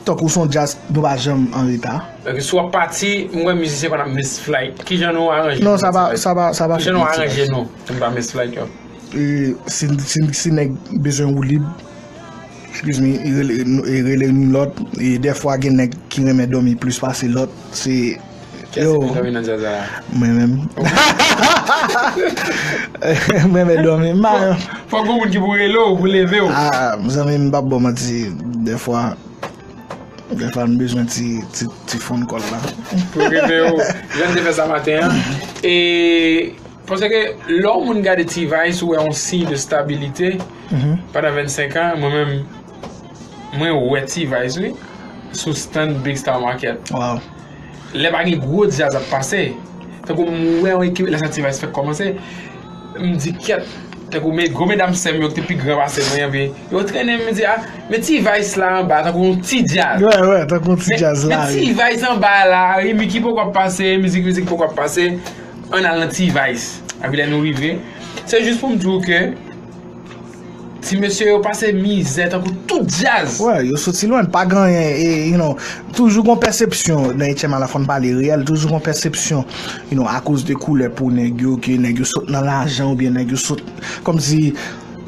tankou son djaz nou pa janm an reta. Donk, si w ap pati, m wè mizisyen konn ap miss flight. Kijan nou aranje Non, nou sa pa, ti sa pa, sa pa Kijan nou fèt, aranje nou pou n pa miss flight yo? E, si, si, si nèg bezwen woulib, excuse me, e rele, e rele youn lòt. E dèfwa gen nèg ki renmen dòmi plis pase lòt. Se Kiyès ki konn dòmi nan djaz la? Mwen menm. Mwen menm dòmi. M pa Fòk gon moun ki pou rele w, pou leve w. Ah, zanmi, m p ap ba w manti. Dèfwa, dèfwa m bezwen ti, ti, ti phone call la. Pou rele w. Jan n te fè sa maten an. E paske lè yon moun gade T-Vice, ou wè yon siy de stabilite pandan vennsenk an. Mwen menm, mwen wè T-Vice, wi, sou stand Big Star Market. Wow. Lè pa gen gwo djaz ap pase. Tankou m wè yon ekip, lè sa T-Vice fèk kòmanse, m di, "Kèt, tankou gwo medam sè m yo ki te pi gran pase mwen, epi yo trennen m, di, a, men T-Vice la anba, tankou yon ti djaz. Wè, wè, tankou yon ti djaz la. Men T-Vice anba la, wi, Mickey poko ap pase, mizik, mizik poko ap pase, ann al nan T-Vice. Epi lè nou rive, se jis pou m di w ke ti mesye yo pase mizè tankou tout djaz. Wè, yo soti lwen, pa gen anyen, e, you know, toujou gon pèsepsyon nan H M I la, fò n pale reyèl, toujou gon pèsepsyon, you know, akoz de koulè po nèg yo, ke nèg yo sot nan lajan oubyen nèg yo sot, kòmsi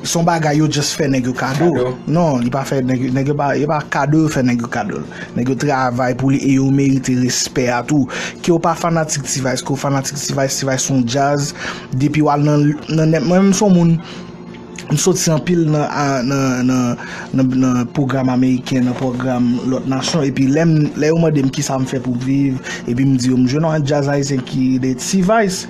se yon bagay yo just fè nèg yo kado. Non, li pa fè nèg, nèg yo pa, yo pa kado yo fè nèg yo kado. Nèg yo travay pou li e yo merite respè a tou. Ke w pa fanatik T-Vice, ke w fanatik T-Vice, T-Vice se yon djaz. Depi w al nan, nan, nan, mwen menm se yon moun, m soti anpil nan, a, nan, nan, nan, nan pwogram ameriken, nan pwogram lòt nasyon, epi lè m, lè yo mande m kisa m fè pou m viv, epi m di yo m jwe nan yon djaz ayisyen ki rele T-Vice.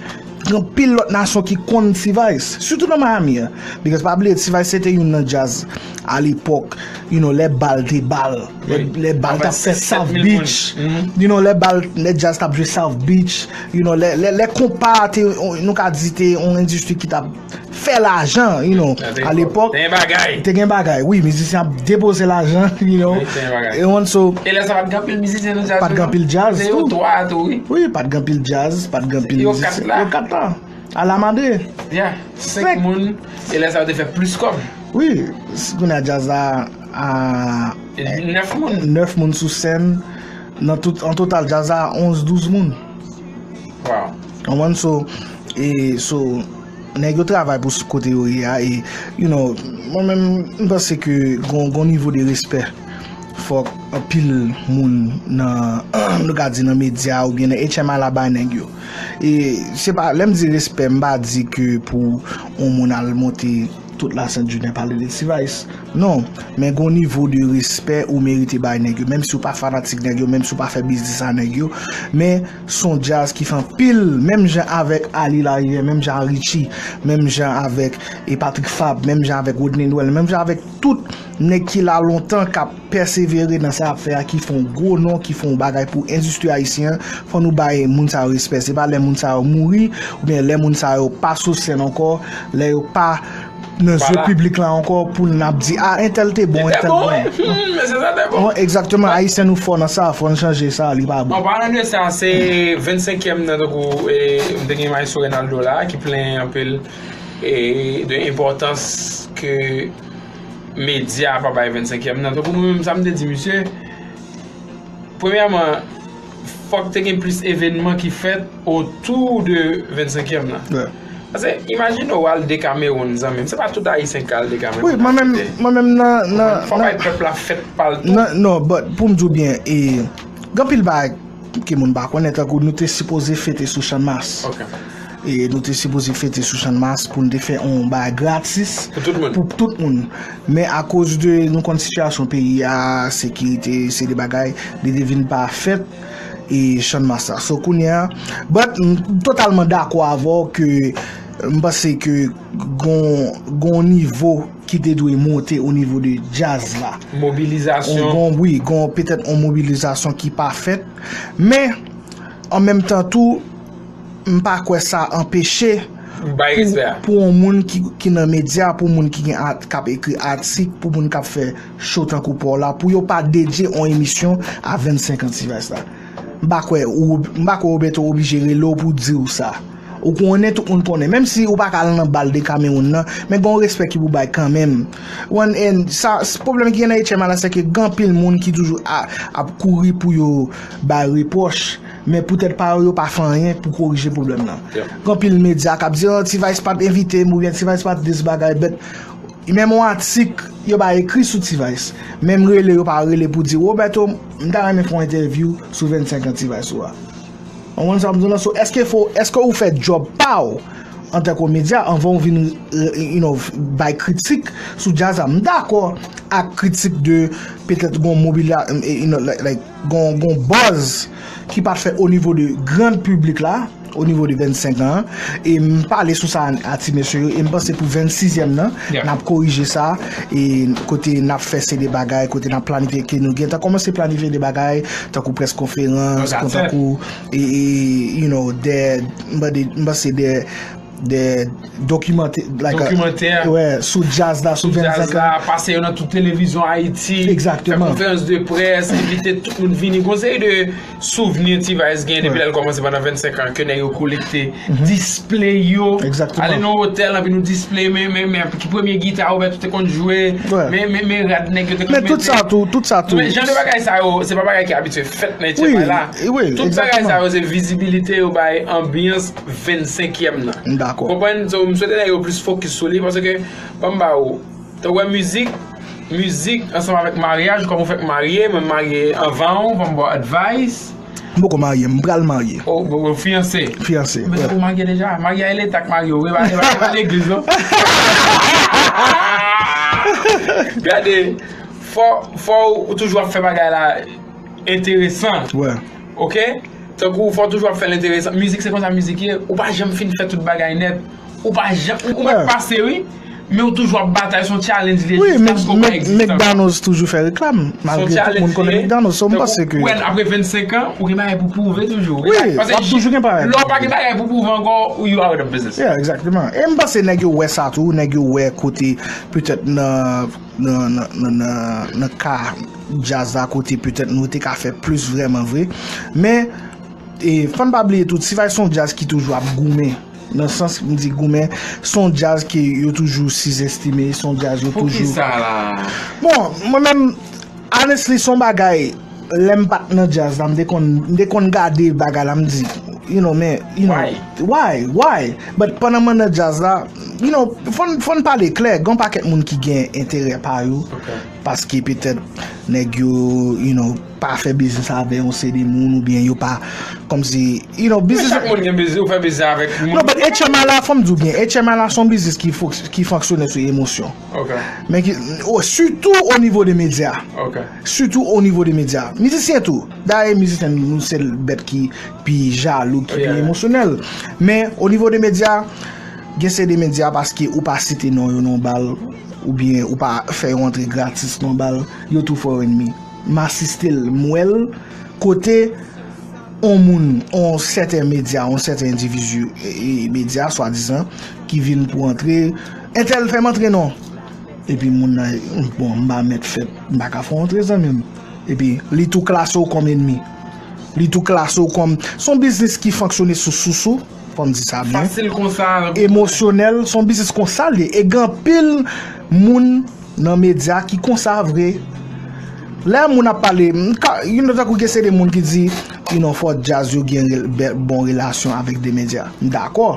Gen anpil lòt nasyon ki konn T-Vice, sitou nan Miami an. Because pa bliye, T-Vice se te youn nan djaz alepòk, you know, lè bal te bal, lè, lè bal t ap fè South Beach, you know, lè bal, lè djaz t ap jwe South Beach, you know, lè, lè, lè konpa te, nou ka di te yon endistri ki t ap fè lajan, you know, alepòk. Te gen bagay. Te gen bagay, wi, mizisyen ap depoze lajan, you know. Wi, te gen bagay. E on so, e lè sa pa t gen anpil mizisyen nan djaz tou, non? Pa t gen anpil djaz tou. Se yo twa tou, wi. Wi, pa t gen anpil djaz, pa t gen anpil mizisyen. Yo kat la. Yo kat la. Alamande. Yeah, senk moun. E lè sa yo te fè plis kòb. Wi, s- kounye a djaz la a nèf moun. Nèf moun sou sèn. Nan tout, an total, djaz la a onz, douz moun. Wow. Konprann? So, e, so, nèg yo travay pou s- kote yo ye a, e, you know, mwen menm, m panse ke gon, gon nivo de respè fòk anpil moun nan, nou ka di nan medya oubyen nan H M I la bay nèg yo. E se pa, lè m di respè, m pa di ke pou yon moun al monte tout la Sent Julien pale de T-Vice. Non, men gon nivo de respè ou merite bay nèg yo, menm si w pa fanatik nèg yo, menm si w pa fè biznis a nèg yo, men se yon djaz ki fè anpil, menm jan avèk Ali Larivière, menm jan a Richie, menm jan avèk e Patrick Fabre, menm jan avèk Rodney Noël, menm jan avèk tout nèg ki la lontan k ap pèsevere nan sa y ap fè a, ki fè yon gwo non, ki fè yon bagay pou endistri ayisyen an, fò nou bay moun sa yo respè. Se pa lè moun sa yo mouri, oubyen lè moun sa yo pa sou sèn ankò, lè yo pa nan zye piblik la ankò pou n ap di, a, entèl te bon, entèl bon. Wi, mesye sa te bon. Egzakteman, ayisyen nou fò nan sa, fò n chanje sa, li pa bon. An palan de sa, se vennsenkyèm nan, tankou, e, m te gen maestro Reynaldo la, ki plenyen anpil, e, de enpòtans ke medya pa bay vennsenkyèm nan. Tankou mwen menm, sa m te di misye, premyèman, fòk te gen plis evènman ki fèt otou de vennsenkyèm nan. Paske, imajine w al Dekamewoun, zanmi m. Se pa tout Ayisyen k al Dekamewoun. Wi, mwen menm, mwen menm nan, nan, fò bay pèp la fèt pa l tou. Non, but pou m di w byen, e, gen anpil bagay ke moun pa konnen, tankou nou te sipoze fete sou Channmas. E nou te sipoze fete sou Channmas pou n te fè yon bagay gratis pou tout moun. Men akoz de nou konn sitiyasyon peyi a, sekirite, se de bagay, li te vin pa fèt e Channmas la. So kounye a, but m totalman dakò avè w ke m panse ke gon, gon nivo ki te dwe monte o nivo de djaz la. Mobilizasyon. Gon, wi, gon petèt yon mobilizasyon ki pa fèt, men an menm tan tou, m pa kwè sa anpeche pou, pou yon moun ki, ki nan medya, pou moun ki gen at-, k ap ekri atik, pou moun k ap fè show tankou pa w la, pou yo pa dedye yon emisyon a vennsenk an T-Vice la. M pa kwè ou, m pa kwè Roberto oblije rele w pou di w sa. Ou konnen, tout moun konnen. Menm si ou pa ka al nan bal Dekamewoun nan, men gen yon respè ki pou bay kanmenm. Wan, and sa, s- pwoblèm ki gen nan H M I la, se ke gen anpil moun ki toujou a- ap kouri pou yo bay repwòch, men poutèt pa yo, yo pa fè anyen pou korije pwoblèm nan. Gen anpil medya k ap di, oh, T-Vice pa t envite m, oubyen T-Vice pa t dis bagay, but menm yon atik, yo pa ekri sou T-Vice. Menm rele, yo pa rele pou di, Roberto, m ta renmen fè yon entèvyou sou vennsenk an T-Vice ou a. Ou konprann sa m di w lan? So, èske fò, èske ou fè djòb pa w antanke medya anvan w vin, eh, you know, bay kritik sou djaz la? M dakò ak kritik de petèt gon mobila-, eh, you know, like, like, gon, gon buzz ki pa t fèt o nivo de gran piblik la, o nivo de vennsenk an, e m pale sou sa a ti mesye yo, e m panse pou vennsizyèm nan, n ap korije sa, e kote n ap fè se de bagay, kote n ap planifye, ke nou gentan kòmanse planifye de bagay, tankou près konferans, tankou, e, e, you know, de, m panse de de dokimantè, like, Dokimantè. Wè, sou djaz la, sou Sou djaz vennsenk la, an. Pase yo nan tout televizyon Ayiti, Exactement. Fè konferans de près, envite tout moun vini. Gon seri de souvni T-Vice gen depi lè l kòmanse pandan vennsenk an, ke nèg yo kolekte, display yo. Exactement. Ale nan otèl, anpi nou display, men, men, men, ki premye gita Roberto te konn jwe, Wè. men, men, men rad nèg yo te konn Men tout mete. sa tou, tout sa tou. Men jan de bagay sa yo, se pa bagay ki abitye fèt nan Wi, H M I la. wi, Tout bagay exactement. Sa yo, se vizibilite yo bay anbyans vennsenkyèm nan. M dakò. Konprann? So, m swete nèg yo plis fokis sou li, paske, ban m ba ou, te wè mizik, mizik ansanm avèk maryaj, kòm ou fèk marye, mwen marye anvan ou, ban m ba w advice. M poko marye, m pral marye. O, bon, bon, fiyanse. Fiyanse. Men Wè. Ou marye deja? Marye a letak marye, wi, e pa, e pa, e pa legliz, non? Gade, fò, fò ou toujou ap fè bagay la enteresan. Wè. Ok? Tankou fò toujou ap fè l enteresan. Mizik se konsa mizik ye. Ou pa janm fin fè tout bagay nèt. Ou pa janm. Ou, ou mèt pase, wi. Men ou toujou ap batay, se yon challenge li ye Wi, jiskaske ou pa egziste ankò. McDonald's toujou fè reklam. Malgre tout moun konnen McDonald's, so m panse ke. Apre vennsenk an, ou gen bagay pou pwouve toujou. Wi, w ap toujou gen bagay. Lè w pa gen bagay pou pwouve ankò, you out of business. Yeah, exactement. E m panse nèg yo wè sa tou, nèg yo wè kote petèt nan nan, nan, nan, nan, nan ka djaz la kote petèt nou te ka fè plis vrèman vre. Men e, fò n pa bliye tou, T-Vice se yon djaz ki toujou ap goumen. Nan sans m di goumen, se yon djaz ke yo toujou sizestime, se yon djaz yo toujou. Poukisa la? Bon, mwen menm, honestly, se yon bagay, lè m pa t nan djaz la, m te konn, m te konn gade bagay la, m di, you know, men, you know, Why? Why? Why? But pandan mwen nan djaz la, you know, fò n, fò n pale klè, gen yon pakèt moun ki gen enterè pa yo, Ok. paske petèt nèg yo, you know, pa fè biznis avè yon seri de moun oubyen yo pa, kòmsi, you know, Men biznis. Chak moun gen biznis, ou fè biznis avèk moun. Non, but H M I la, fò m di w byen, H M I la se yon biznis ki fok-, ki fonksyone sou emosyon. Ok, Men ki, o, sitou o nivo de medya. ok. Sitou o nivo de medya. Mizisyen tou. Dayè, mizisyen, nou se bèt ki pi jalou, ki pi Yeah. emosyonèl. Men, o nivo de medya, gen se de medya paske ou pa site non yo nan bal, oubyen ou pa fè yo antre gratis nan bal, yo tou fè w ennmi. M asiste l, m wè l, kote on moun, on sèten medya, on sèten endividi, e, e, medya, swadizan, ki vin pou antre, entèl fè m antre non. Epi moun nan, bon, m pa mèt fèt, m pa ka fè w antre zanmi m. Epi li tou klase w kòm ennmi. Li tou klase w kòm, se yon biznis ki fonksyone sou sousou, fò m di sa byen. Fasil konsa. Emosyonèl, se yon biznis konsa l ye. E gen anpil moun nan medya ki konsa vre. Lè moun ap pale, m ka, you know, tankou gen se de moun ki di, you know, fò djaz yo gen rel-, bè-, bon relasyon avèk de medya. M dakò.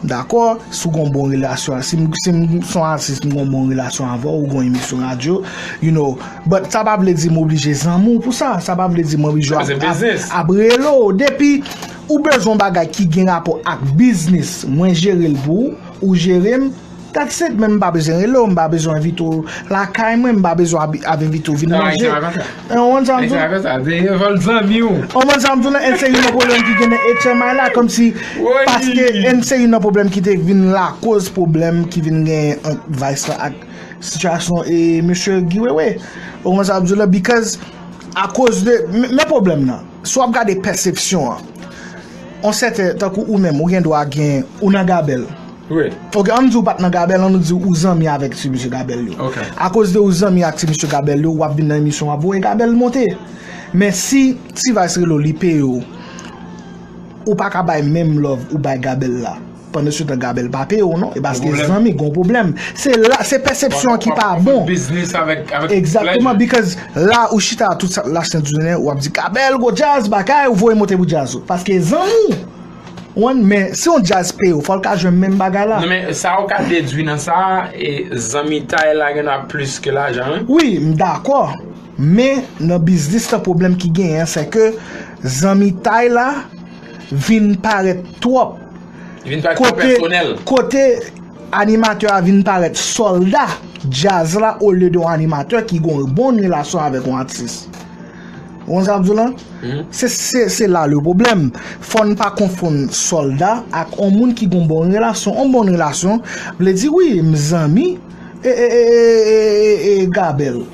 M dakò, si w gen yon bon relasyon, si m, si m se yon atis, m gen yon bon relasyon avè w, ou gen yon emisyon radyo, you know, but sa pa vle di m oblije zanmi w pou sa, sa pa vle di m oblije Se biznis. Ap rele w. Depi ou bezwen yon bagay ki gen rapò ak biznis, mwen jere l pou ou, ou jere m, that's it, men m pa bezwen rele w, m pa bezwen envite w lakay mwen, m pa bezwen ap, ap envite w vin Non, manje. Ayisyen pa konsa. Ou konprann sa m di w? Ayisyen pa konsa. Te vòl zanmi w. Ou konprann sa m di w la, and se youn nan pwoblèm ki gen nan H M I la, kòmsi, Wi. Paske and se youn nan pwoblèm ki te vin lakoz pwoblèm ki vin gen ant Vice la ak sitiyasyon e mesye Guy Wewe. Ou konprann sa m di w la, because akoz de, men, men pwoblèm nan, si w ap gade pèsepsyon an, on sèten, tankou ou menm, ou gen dwa gen, ou nan gabèl. Wi. Ok, ann di w pa t nan gabèl, ann di w ou zanmi avèk ti mesye gabèl yo. Ok. Akoz de ou zanmi ak ti mesye gabèl yo, w ap vin nan emisyon, w ap voye gabèl monte. Men si T-Vice rele w, li peye w, ou pa ka bay menm love ou bay gabèl la. Pandan se tan gabèl pa peye w non, e paske Gon pwoblèm. Zanmi gon pwoblèm. Se la, se pèsepsyon ki pa bon. Biznis avèk, avèk Exactement, pleasure. Because la ou chita tout sa, la sent jounen, w ap di gabèl, gwo djaz, bagay, ou voye monte pou djaz ou. Paske zanmi w. Wan, men si yon djaz peye w, fò l ka jwenn menm bagay la. Non, men sa ou ka dedwi nan sa, e zanmitay la gen nan plis ke lajan, wi. Wi, m dakò. Men nan biznis la, pwoblèm ki genyen, se ke zanmitay la vin parèt twòp. Li vin parèt twò pèsonèl. Kote animatè a vin parèt sòlda djaz la, olye de yon animatè ki gen yon bon relasyon avèk yon atis. Ou konn sa m ap di w lan? Se, se, se la le pwoblèm. Fò n pa konfonn sòlda ak yon moun ki gen yon bon relasyon. Yon bon relasyon vle di, wi, m zanmi e, e, e, e, e, e, e Gabèl.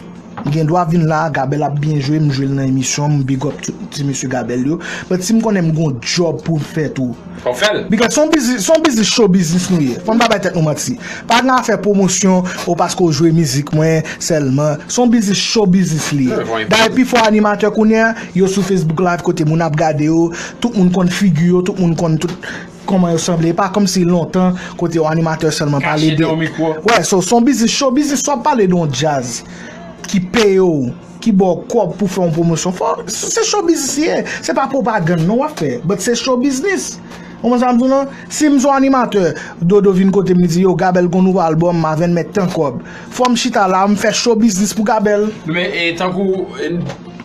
M gen dwa vin la, Gabel ap byen jwe, m jwe l nan emisyon, m big up tout ti mesye Gabel yo. But si m konnen m gon djòb pou m fè tou. Fò fè l. Because se yon biznis, se yon biznis show business nou ye. Fò n pa bay tèt nou manti. Pa gen afè pwomosyon ou paske w jwe mizik mwen sèlman. Se yon biznis show business li ye. Dayè pifò animatè kounye a, yo sou Facebook Live kote moun ap gade yo, tout moun konn figi yo, tout moun konn tout kòman yo sanble. E pa kòmsi lontan kote yon animatè sèlman pale de. Wè, so, se yon biznis show business, swa pale de yon djaz ki peye w, ki ba w kòb pou fè yon pwomosyon. Fò, se show business li ye. Se pa pwopagann non w ap fè, but se show business. Ou konprann sa m di w lan? Si m se yon animatè, Dodo vin kote m, li di, yo, Gabel gon nouvo albòm, m a venn mèt tan kòb. Fò m chita la, m fè show business pou Gabel. Men, e, tankou, e,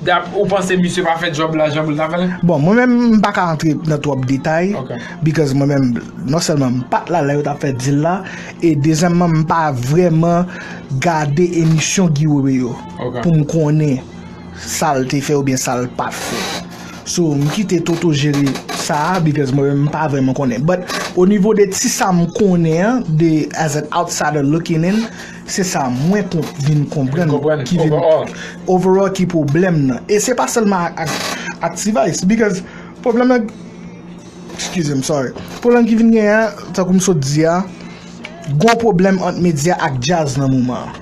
dap-, ou panse misye pa fè djòb la jan pou l ta fè l? Bon, mwen menm, m pa ka antre nan twòp detay, because mwen menm, non sèlman m pa t la lè yo t ap fè deal la, e dezyèmman, m pa vrèman gade emisyon Guy Wewe yo pou m konnen sa l te fè oubyen sa l pa t fè. So, m kite Toto jere sa a, because mwen menm m pa vrèman konnen. But, o nivo de ti sa m konnen an, de as an outsider looking in, se sa mwen kon-, vin konprann ki vin overall ki pwoblèm nan. E se pa sèlman ak, ak, ak T-Vice, because pwoblèm nan, excuse me, sorry. Pwoblèm ki vin genyen an, tankou m sot di a, gon pwoblèm ant medya ak djaz nan moman an.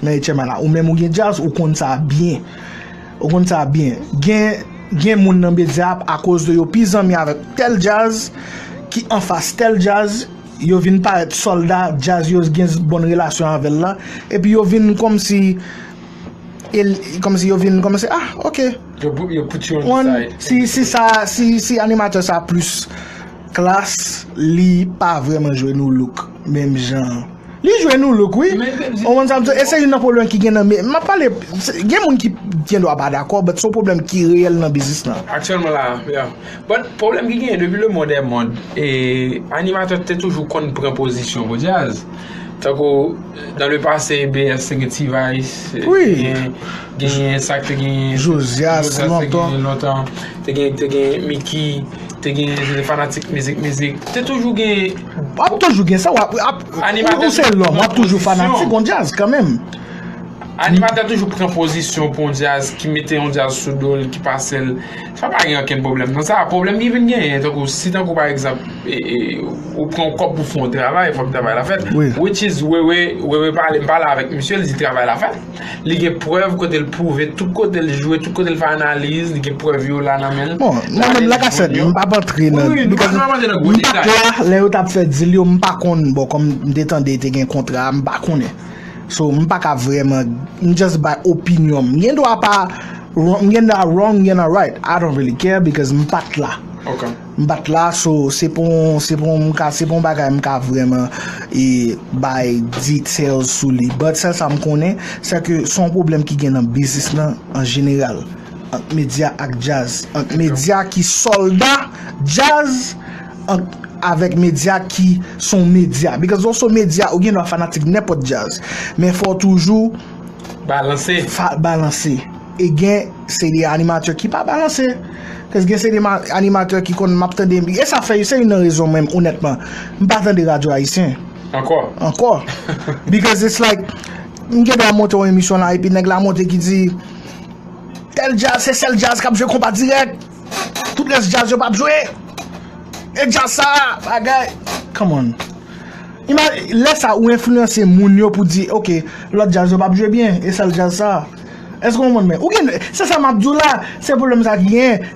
Men H M I la, ou menm ou gen djaz, ou konn sa byen. Ou konn sa byen. Gen, gen moun nan medya a, akoz de yo pi zanmi avèk tèl djaz, ki anfas tèl djaz, yo vin parèt sòlda djaz yo gen bòn relasyon avè l la, epi yo vin kòmsi, el-, kòmsi yo vin kòmsi, ah, ok. Yo put, yo put you on the side. Si, si sa, si, si animatè sa plis klas, li pa vrèman jwe nou look menm jan. Li jwe nou look, wi. Ou konn sa m di, e se youn nan pwoblèm ki gen nan, men m ap pale, se, gen moun ki gen dwa pa dakò, but se yon pwoblèm ki reyèl nan biznis lan. Aktyèlman la, yeah. But pwoblèm ki genyen depi le monde est monde, e animatè te toujou konn pran pozisyon pou djaz. Tankou, dans le passé, B S te gen T-Vice, te gen, genyen sa k te genyen Josias, Josias te genyen lontan, te gen, te gen Mickey, te gen, te gen fanatik mizik, mizik. Te toujou gen. W ap toujou gen sa, w ap, ap, ou, ou se lòm, w ap toujou fanatik yon djaz kanmenm. Animatè toujou pran pozisyon pou yon djaz, ki mete yon djaz sou do l, ki pase l. Sa pa gen okenn pwoblèm nan sa. Pwoblèm ki vin genyen, tankou, si tankou pa egzanp, e, e, ou pran yon kòb pou fè yon travay, fòk travay la fèt. Which is, Wewe, Wewe pale, m pale avèk misye, li di travay la fèt. Li gen prèv kote l pwouve, tout kote l jwe, tout kote l fè analiz, li gen prèv yo la nan men l. Bon, mwen menm, like I said, m p ap antre nan, because m pa t la lè yo t ap fè deal yo, m pa konn, bon, kòm m te tande te gen kontra, m pa konnen. So, m pa ka vrèman, m just bay opinyon m. M gen dwa pa wrong, m gen dwa wrong, m gen dwa right. I don't really care because m pa t la. M pa t la, so, se pa yon, se pa yon, m ka, se pa yon bagay m ka vrèman, e, bay details sou li. But sèl sa m konnen, se ke se yon pwoblèm ki gen nan biznis lan an jeneral. Ant medya ak djaz. Ant medya ki sòlda djaz, ant, avèk medya ki se yon medya. Because lè w se yon medya, ou gen dwa fanatik nenpòt djaz. Men fò w toujou balanse. Fa-, balanse. E gen se de animatè ki pa balanse. Because gen se de ma-, animatè ki konn m ap tande, e sa fè, se youn nan rezon menm, onètman, m pa tande radyo ayisyen. Ankò. Ankò. Because it's like, m gen dwa monte yon emisyon la, epi nèg la monte ki di, tèl djaz, se sèl djaz k ap jwe konpa dirèk. Tout rès djaz yo p ap jwe. E djaz sa, bagay. Come on. Ima-, lè sa, ou enfliyanse moun yo pou di, ok, lòt djaz yo p ap jwe byen, e sèl djaz sa. Èske w konprann mwen? Ou gen, se sa m ap di w la, se pwoblèm sa ki genyen.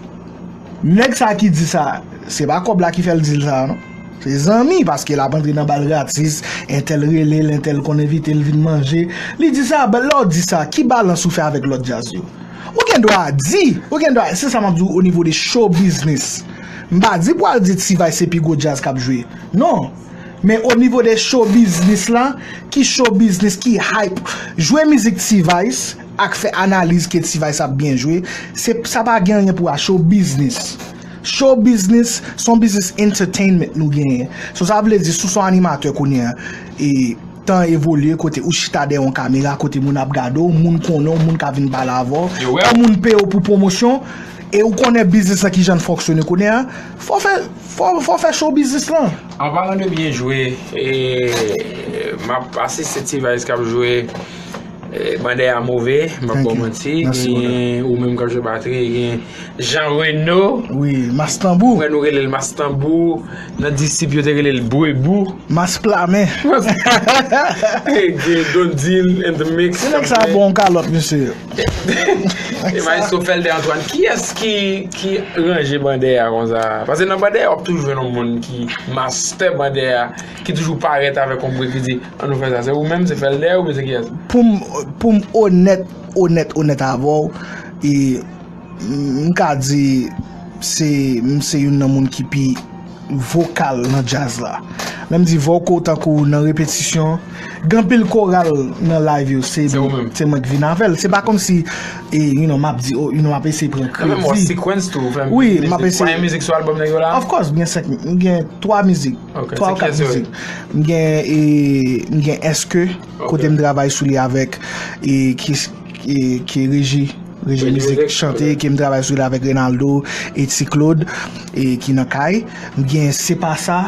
Nèg sa ki di sa, se pa kòb la ki fè l di l sa, non. Se zanmi, paske l ap antre nan bal gratis, entèl rele l, entèl konn envite l vin manje. Li di sa, but lè w di sa, ki balans ou fè avèk lòt djaz yo? Ou gen dwa di, ou gen dwa, se sa m ap di w o nivo de show business. M pa di pou al di T-Vice se pi gwo djaz k ap jwe. Non. Men o nivo de show business la, ki show business, ki hype, jwe mizik T-Vice ak fè analiz ke T-Vice ap byen jwe, se, sa pa gen anyen pou a show business. Show business, se yon business entertainment nou genyen. So, sa vle di, si w se yon animatè kounye a, e, tan evolye kote ou chita dèyè yon kamera, kote moun ap gade w, moun konnen w, moun ka vin pale avè w, yon moun peye w pou pwomosyon, e ou konnen biznis lan kijan l fonksyone kounye a, fò w fè, fò, fò w fè show business lan. An palan de byen jwe, e, m ap asiste T-Vice k ap jwe, Eh, Bandè a move, m ap ba w manti. Gen ou menm k ap jwe batri, gen Jean Reno. Wi, Mas Tanbou. Mwen nou rele l Mas Tanbou. Nan Disip yo te rele l Bwebou. Mas Plamen. Gen Don Deal in the mix. Se nèg sa bon kalòt, mesye. E Maestro Felder Antoine, kiyès ki, ki ranje Bandè a konsa? Paske nan Bandè a, w ap toujou jwenn yon moun ki master Bandè a, ki toujou parèt avèk yon break, ki di, "An nou fè sa." Se ou menm, se Felder oubyen se kiyès? Pou m, pou m onèt, onèt, onèt avè w, e, m ka di se, m se youn nan moun ki pi vokal nan djaz la. Lè m di vokal, tankou nan repetisyon, gen anpil koral nan live yo, se, se mwen ki vin avè l. Se pa kòmsi, e, you know, m ap di, oh, you know, m ap eseye pran kredi. Wi, m ap eseye. Konbyen mizik sou albòm nèg yo la? Of course, m gen senk, m gen twa mizik. Twa ou kat mizik. M gen, e, m gen Èske, kote m travay sou li avèk, e, ki, e, ki Reji, Reji Mizik Chante, ke m travay sou li avèk Renaldo e Ti Claude, e, ki nan kay. M gen Se Pa Sa,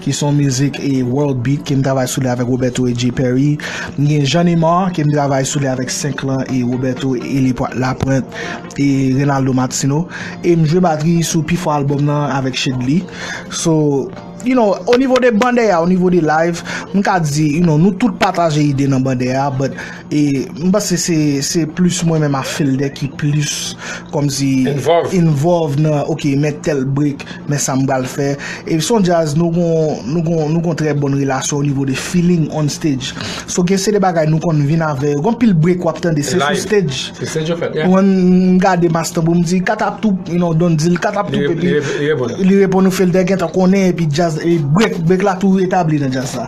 ki se yon mizik, e, world beat, ke m travay sou li avèk Roberto e Jay Perry. M gen Jean Nemar, ke m travay sou li avèk Senk Lan e Roberto e Lepwa-, Laprent e Renaldo Martino. E m jwe batri sou pifò albòm nan avèk Shedly. So, you know, o nivo de Bandè a, o nivo de live, m ka di, you know, nou tout pataje ide nan Bandè a, but, e, m panse se, se plis mwen menm ak Felder ki plis kòmsi involve nan, ok, men tèl break, men sa m pral fè. E se yon djaz, nou gon, nou gon, nou gon trè bòn relasyon o nivo de feeling on stage. So, gen se de bagay nou konn vin avè yo. Gon pil break w ap tande, se sou stage. Se stage yo fèt, yeah. Mwen, m gade Mas Tanbou, m di, katap tou, you know, Don Deal, katap tou, epi li reponn ou, Felder gentan konnen, epi djaz, e break, break la tou etabli nan djaz la.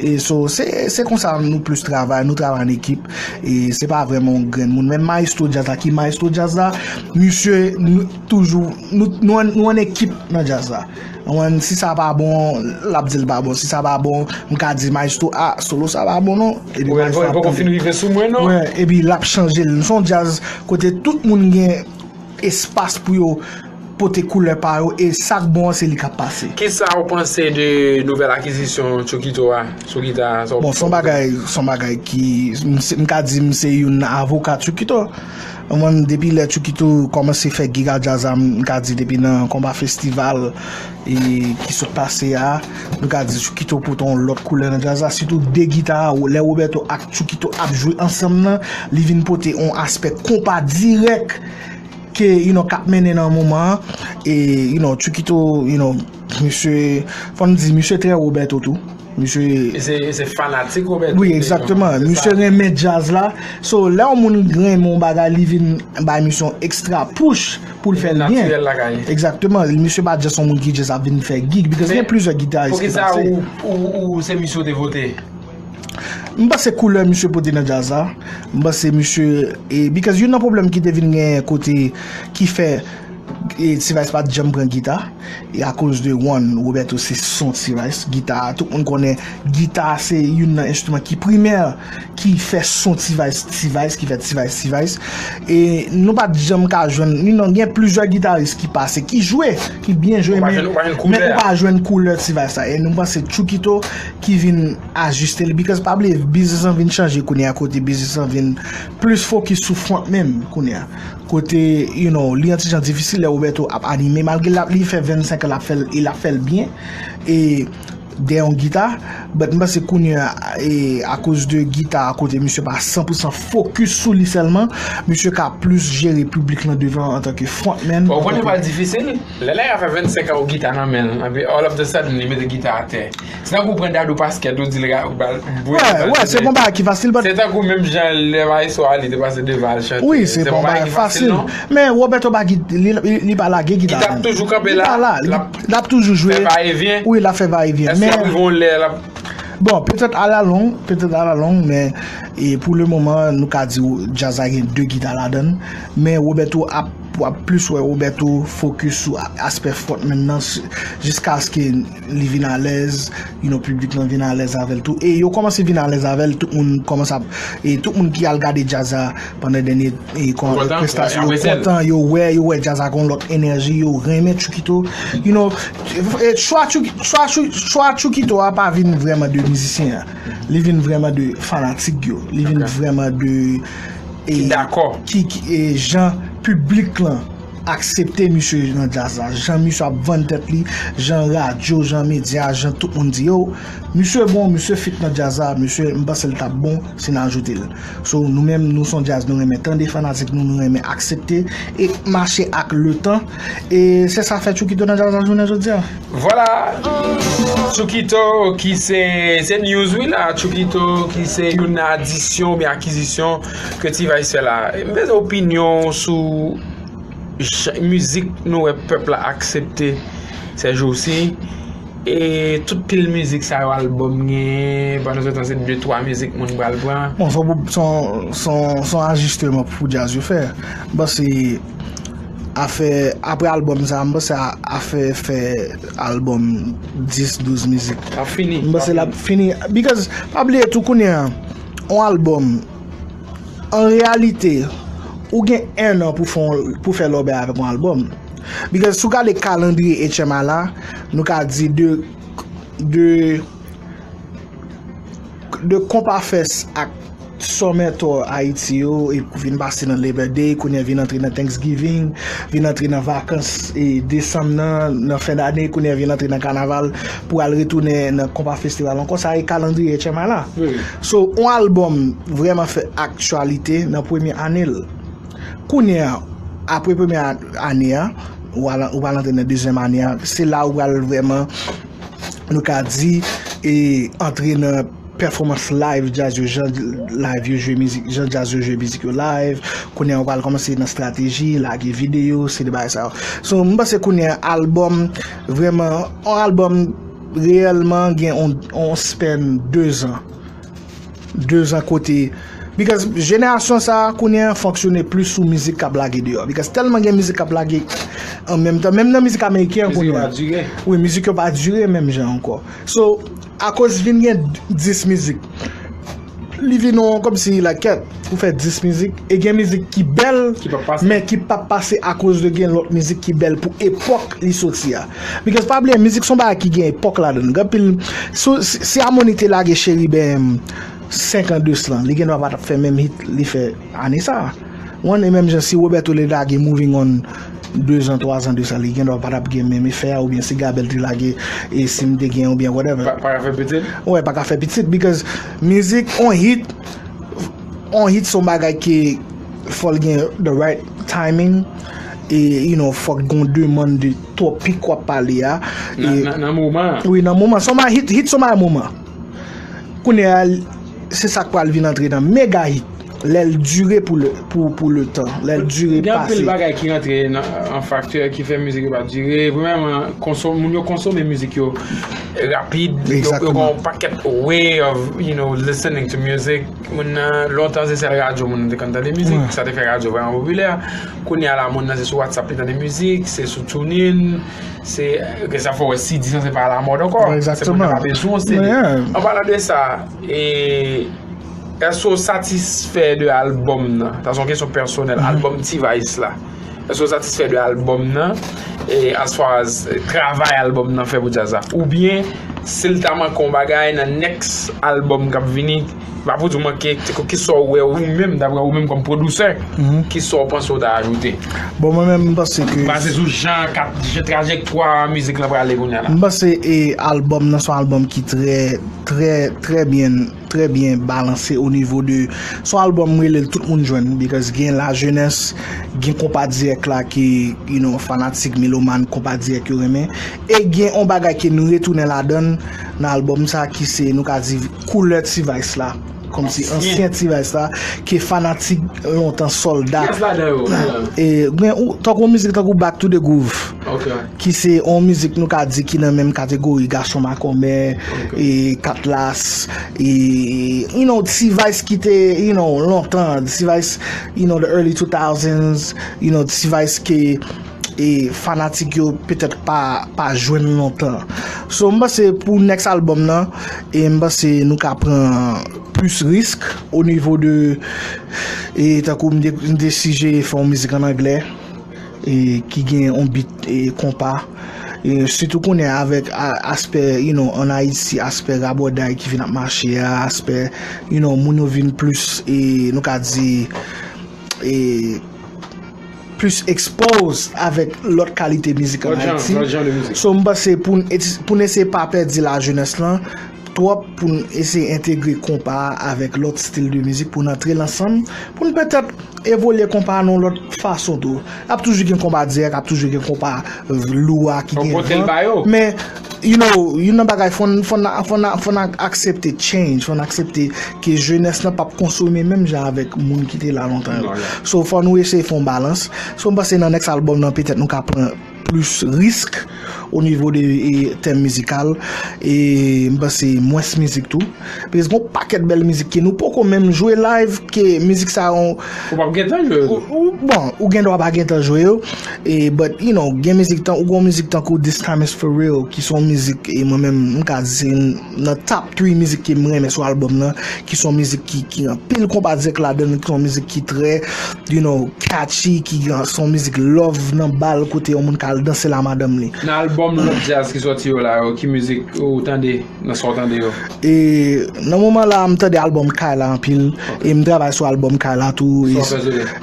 E so, se, se konsa nou plis travay, nou travay an ekip, e se pa vrèman yon grenn moun. Men maestro djaz la, ki maestro djaz la, misye, nou, toujou, nou, nou, nou an ekip nan djaz la. Mwen, si sa pa bon, l ap di l pa bon. Si sa pa bon, m ka di maestro, ah, solo sa pa bon non. Epi maestro ap tande. Wi, epi l ap chanje l. Nou se yon djaz kote tout moun gen espas pou yo pote koulè pa yo, e sa k bon an, se li k ap pase. Kisa w panse de nouvèl akizisyon Tchoukito a sou gita a? Bon, se yon bagay, se yon bagay ki, m, m ka di m se youn nan avoka Tchoukito. Mwen, depi lè Tchoukito kòmanse fè gig a djaz la, m ka di depi nan Konba Festival, e, ki sot pase a, m ka di Tchoukito pote yon lòt koulè nan djaz la, sitou de gita a, lè Roberto ak Tchoukito ap jwe ansanm nan, li vin pote yon aspè konpa dirèk ke, you know, k ap mennen nan moman an, e, you know, Tchoukito, you know, misye, fò n di, misye trè Roberto tou. Misye. E se, e se fanatik Roberto. Wi, egzakteman. Misye renmen djaz la. So, lè yon moun renmen yon bagay, li vin bay misye yon ekstra push pou l fè l byen. Egzakteman. Misye pa just yon moun ki just ap vin fè gig. Because gen plizyè gitaris ki pase. Poukisa ou, ou, ou se misye ou te vote? M panse koulè misye pote nan djaz la. M panse misye, e, because youn nan pwoblèm ki te vin genyen kote ki fè, e, T-Vice pa t janm pran gita. E akoz de one, Roberto se son T-Vice. Gita, tout moun konnen gita se youn nan enstriman ki primè, ki fè son T-Vice, T-Vice, ki fè T-Vice, T-Vice. E nou pa t janm ka jwenn, you know, gen plizyè gitaris ki pase, ki jwe, ki byen jwe, men, men ou pa jwenn koulè T-Vice la. E nou panse Tchoukito ki vin ajiste li, because pa bliye, biznis lan vin chanje kounye a, kote biznis lan vin plis fokis sou frontman kounye a. Kote, you know, li yon ti jan difisil lè Roberto ap anime, malgre l ap, li fè vennsenk an l ap fè l, e l ap fè l byen, e dèyè yon gita, but m panse kounye a, e akoz de gita a kote misye pa san pou san fokis sou li sèlman, misye ka plis jere piblik lan devan antanke frontman. Bon, ou konnen pral difisil, lè nèg la fè vennsenk an yon gita nan men l, epi all of the sudden li mete gita atè. Se tankou pran Dadou Pasquet, ou di l ka, ou ba l, ou ba l. Wè, wè, se pa yon bagay ki fasil, but se tankou menm jan lè Maestro Ali te pase devan al chante. Wi, se pa yon bagay ki fasil non. Men Roberto pa ki, li, li, li pa lage gita. Gita ap toujou kanpe la. Li pa la, li, l ap toujou jwe. Fè va e vyen. Wi, l ap fè va e vyen. Èske l ap rive yon lè l ap... Bon, petèt a la long, petèt a la long, men, e, pou le moman, nou ka di djaz la gen de gita ladan l. Men Roberto ap w ap plis wè Roberto focus sou a- aspè frontman nan s- jiskaske li vin alèz, you know, piblik lan vin alèz avè l tou. E yo kòmanse vin alèz avè l, tout moun kòmanse ap, e tout moun ki al gade djaz la pandan dènye e, kon- Kontan, prestann yo kontan, yo wè, yo wè djaz la gon lòt enèji, yo renmen Chukito. You know, e, chwa Chuki- chwa Chu- chwa Chukito a pa vin vrèman de mizisyen an. Li vin vrèman de fanatik yo. Li vin vrèman de e, ki, ki e, jan piblik lan aksepte misye nan djaz la, jan misye ap vann tèt li, jan radyo, jan medya, jan tout moun di yo, misye bon, misye fit nan djaz la, misye, m panse l t ap bon si n ajoute l. So nou menm nou se yon djaz nou renmen tande, fanatik nou nou renmen aksepte e mache ak letan. E se sa fè Chukito nan djaz la jounen jodi a. Vwala. Chukito ki se, se news wi la, Chukito ki se youn nan adisyon oubyen akizisyon ke T-Vice fè la. M bezwen opinyon w sou jan mizik nou wè pèp la aksepte sèjousi. E tout pil mizik sa yo albòm gen, pandan se tan se de twa mizik moun pral pran. Bon, se yon, se yon, se yon ajisteman pou djaz yo fè. M panse afè, apre albòm sa, m panse a- afè fè albòm dis, douz mizik. Ap fini. M panse l ap fini. Because, pa bliye tou kounye a, yon albòm, an reyalite, ou gen en an pou fè, yon- pou fè lòbèy avèk yon albòm. Because si w gade kalandriye H M I la, nou ka di de, de, de Konpa Fest ak Summer Tour Ayiti yo, e vin pase nan Labor Day, kounye a vin antre nan Thanksgiving, vin antre nan vakans e desanm nan, nan fen dane, kounye a vin antre nan kanaval pou al retounen nan Konpa Festival ankò. Sa e kalandriye H M I la. Wi. So, yon albòm vrèman fè aktyalite nan premye ane l. Kounye a, apre premye a- ane a, ou al- ou pral antre nan dezyèm ane a, se la ou pral vrèman, nou ka di, e antre nan pèfòmans live djaz yo, jan live yo jwe mizik, jan djaz yo jwe mizik yo live. Kounye a ou pral kòmanse nan estrateji, lage videyo, se de bagay sa yo. So, m panse kounye a albòm, vrèman, yon albòm reyèlman gen yon, yon span dezan. Dezan kote. Because jenerasyon sa a, kounye a, fonksyone plis sou mizik k ap lage deyò. Because tèlman gen mizik k ap lage an menm tan, menm nan mizik ameriken an kounye a. Wi, mizik yo pa dire menm jan ankò. So, akoz vin gen dis mizik, li vin yon kòmsi lakèt pou fè dis mizik, e gen mizik ki bèl, men ki p ap pase akoz de gen lòt mizik ki bèl pou epòk li soti a. Because pa bliye, mizik se yon bagay ki gen epòk ladan l. Gen anpil, si, si, si Amoni te lage Cheriben senk an de slan, li gendwa pa t ap fè menm hit li fè ane sa a. Wan, e menm jan si Roberto te lage Moving On dezan, twazan de sa, li gendwa pa t ap gen menm efè a, oubyen si Gabèl te lage e Si m te gen, oubyen whatever. Pa, pa ka fè pitit? Wè, pa ka fè pitit, because mizik, on hit, on hit se yon bagay ke fò l gen the right timing, e, you know, fòk gon demann de topik w ap pale a. Nan, e, nan, nan moman an. Wi, nan moman. Se yon bagay hit, hit se yon bagay moman. Kounye a, se sa k pral vin antre nan mega hit. Lè l dire pou le, pou, pou le tan. Lè l dire pase. Gen anpil bagay ki rantre nan, an faktè ki fè mizik yo pa dire. Premyèman, konsom- moun yo konsome mizik yo rapid. Yo, yo gen yon pakèt way of, you know, listening to music. Moun nan, lontan se sèl radyo moun nan te konn tande mizik. Sa te fè radyo vrèman popilè. Kounye a la, moun nan se sou WhatsApp li tande mizik, se sou TuneIn, se, ke sa fè w wè C D sanse pa alamòd ankò. Se moun nan pa bezwen yon C D. An palan de sa, e, èske w satisfè de albòm nan? Sa se yon kesyon pèsonèl. Albòm T-Vice la. Èske w satisfè de albòm nan? E as far as, e, travay albòm nan fè pou djaz la? Oubyen, si l ta manke yon bagay nan next albòm k ap vini, pa pou di w manke, kisa w wè ou menm, daprè ou menm kòm pwodisè, kisa w panse w ta ajoute? Bon, mwen menm, m panse ke baze sou jan, kat, jan trajektwa mizik lan prale kounye a la. M panse, e, albòm nan se yon albòm ki trè, trè, trè byen, trè byen balanse o nivo de, se yon albòm m rele l tout moun jwenn, because gen lajenès, gen konpa dirèk la ki, you know, fanatik, melomàn, konpa dirèk yo renmen. E gen yon bagay ke nou retounen ladan l nan albòm sa ki se, nou ka di, koulè T-Vice la. Kòmsi ansyen T-Vice la, ke fanatik lontan, sòlda. Kiyès ladan yo? E, gen, ou, tankou mizik, tankou Back to the Groove. Ki se yon mizik nou ka di ki nan menm kategori Gason Makomè, e Katlas, e, you know, T-Vice ki te, you know, lontan, T-Vice, you know, the early two thousands, you know, T-Vice ke e fanatik yo petèt pa, pa jwenn lontan. So, m panse pou next album nan, e m panse nou ka pran plis risk o nivo de, e tankou m de, m desije fè yon mizik an anglè, e ki gen yon beat e konpa. E sitou konnen avèk a- aspè, you know, an Ayiti, aspè rabòday ki vin ap mache a, aspè, you know, moun yo vin plis, e nou ka di, e plis expose avèk lòt kalite mizik an Ayiti. So, m panse pou n, pou n eseye pa pèdi lajenès lan twòp, pou n eseye entegre konpa a avèk lòt stil de mizik, pou n antre l ansanm, pou n petèt evolye konpa a nan yon lòt fason tou. Ap toujou gen konpa dirèk, ap toujou gen konpa lou a ki gen van. Men, you know, youn nan bagay, fò n, fò n, fò n, fò n aksepte change, fò n aksepte ke jenès lan p ap konsome menm jan avèk moun ki te la lontan yo. So, fò nou eseye fè yon balans. So, m panse nan next album nan, petèt nou ka pran plis risk o nivo de, e, tèm mizikal, e m panse mwens mizik tou. Paske gen yon pakèt bèl mizik ke nou poko menm jwe live, ke mizik sa yo Ou p ap gentan jwe yo tou. Ou, ou, bon, ou gen dwa pa gentan jwe yo. E, but, you know, gen mizik tan, ou gen mizik tankou This Time Is For Real, ki se yon mizik, e mwen menm, m ka di se nan top three mizik ke m renmen sou album nan, ki se yon mizik ki, ki anpil konpa dirèk ladan l, ki se yon mizik ki trè, you know, catchy, ki se yon mizik love nan bal kote yon moun ka al danse l a madanm li. Nan album lòt djaz ki sòti yo la yo, ki mizik ou tande nan sa w tande yo? E nan moman la, m tande album Kyla anpil, e m travay sou album Kyla tou, e,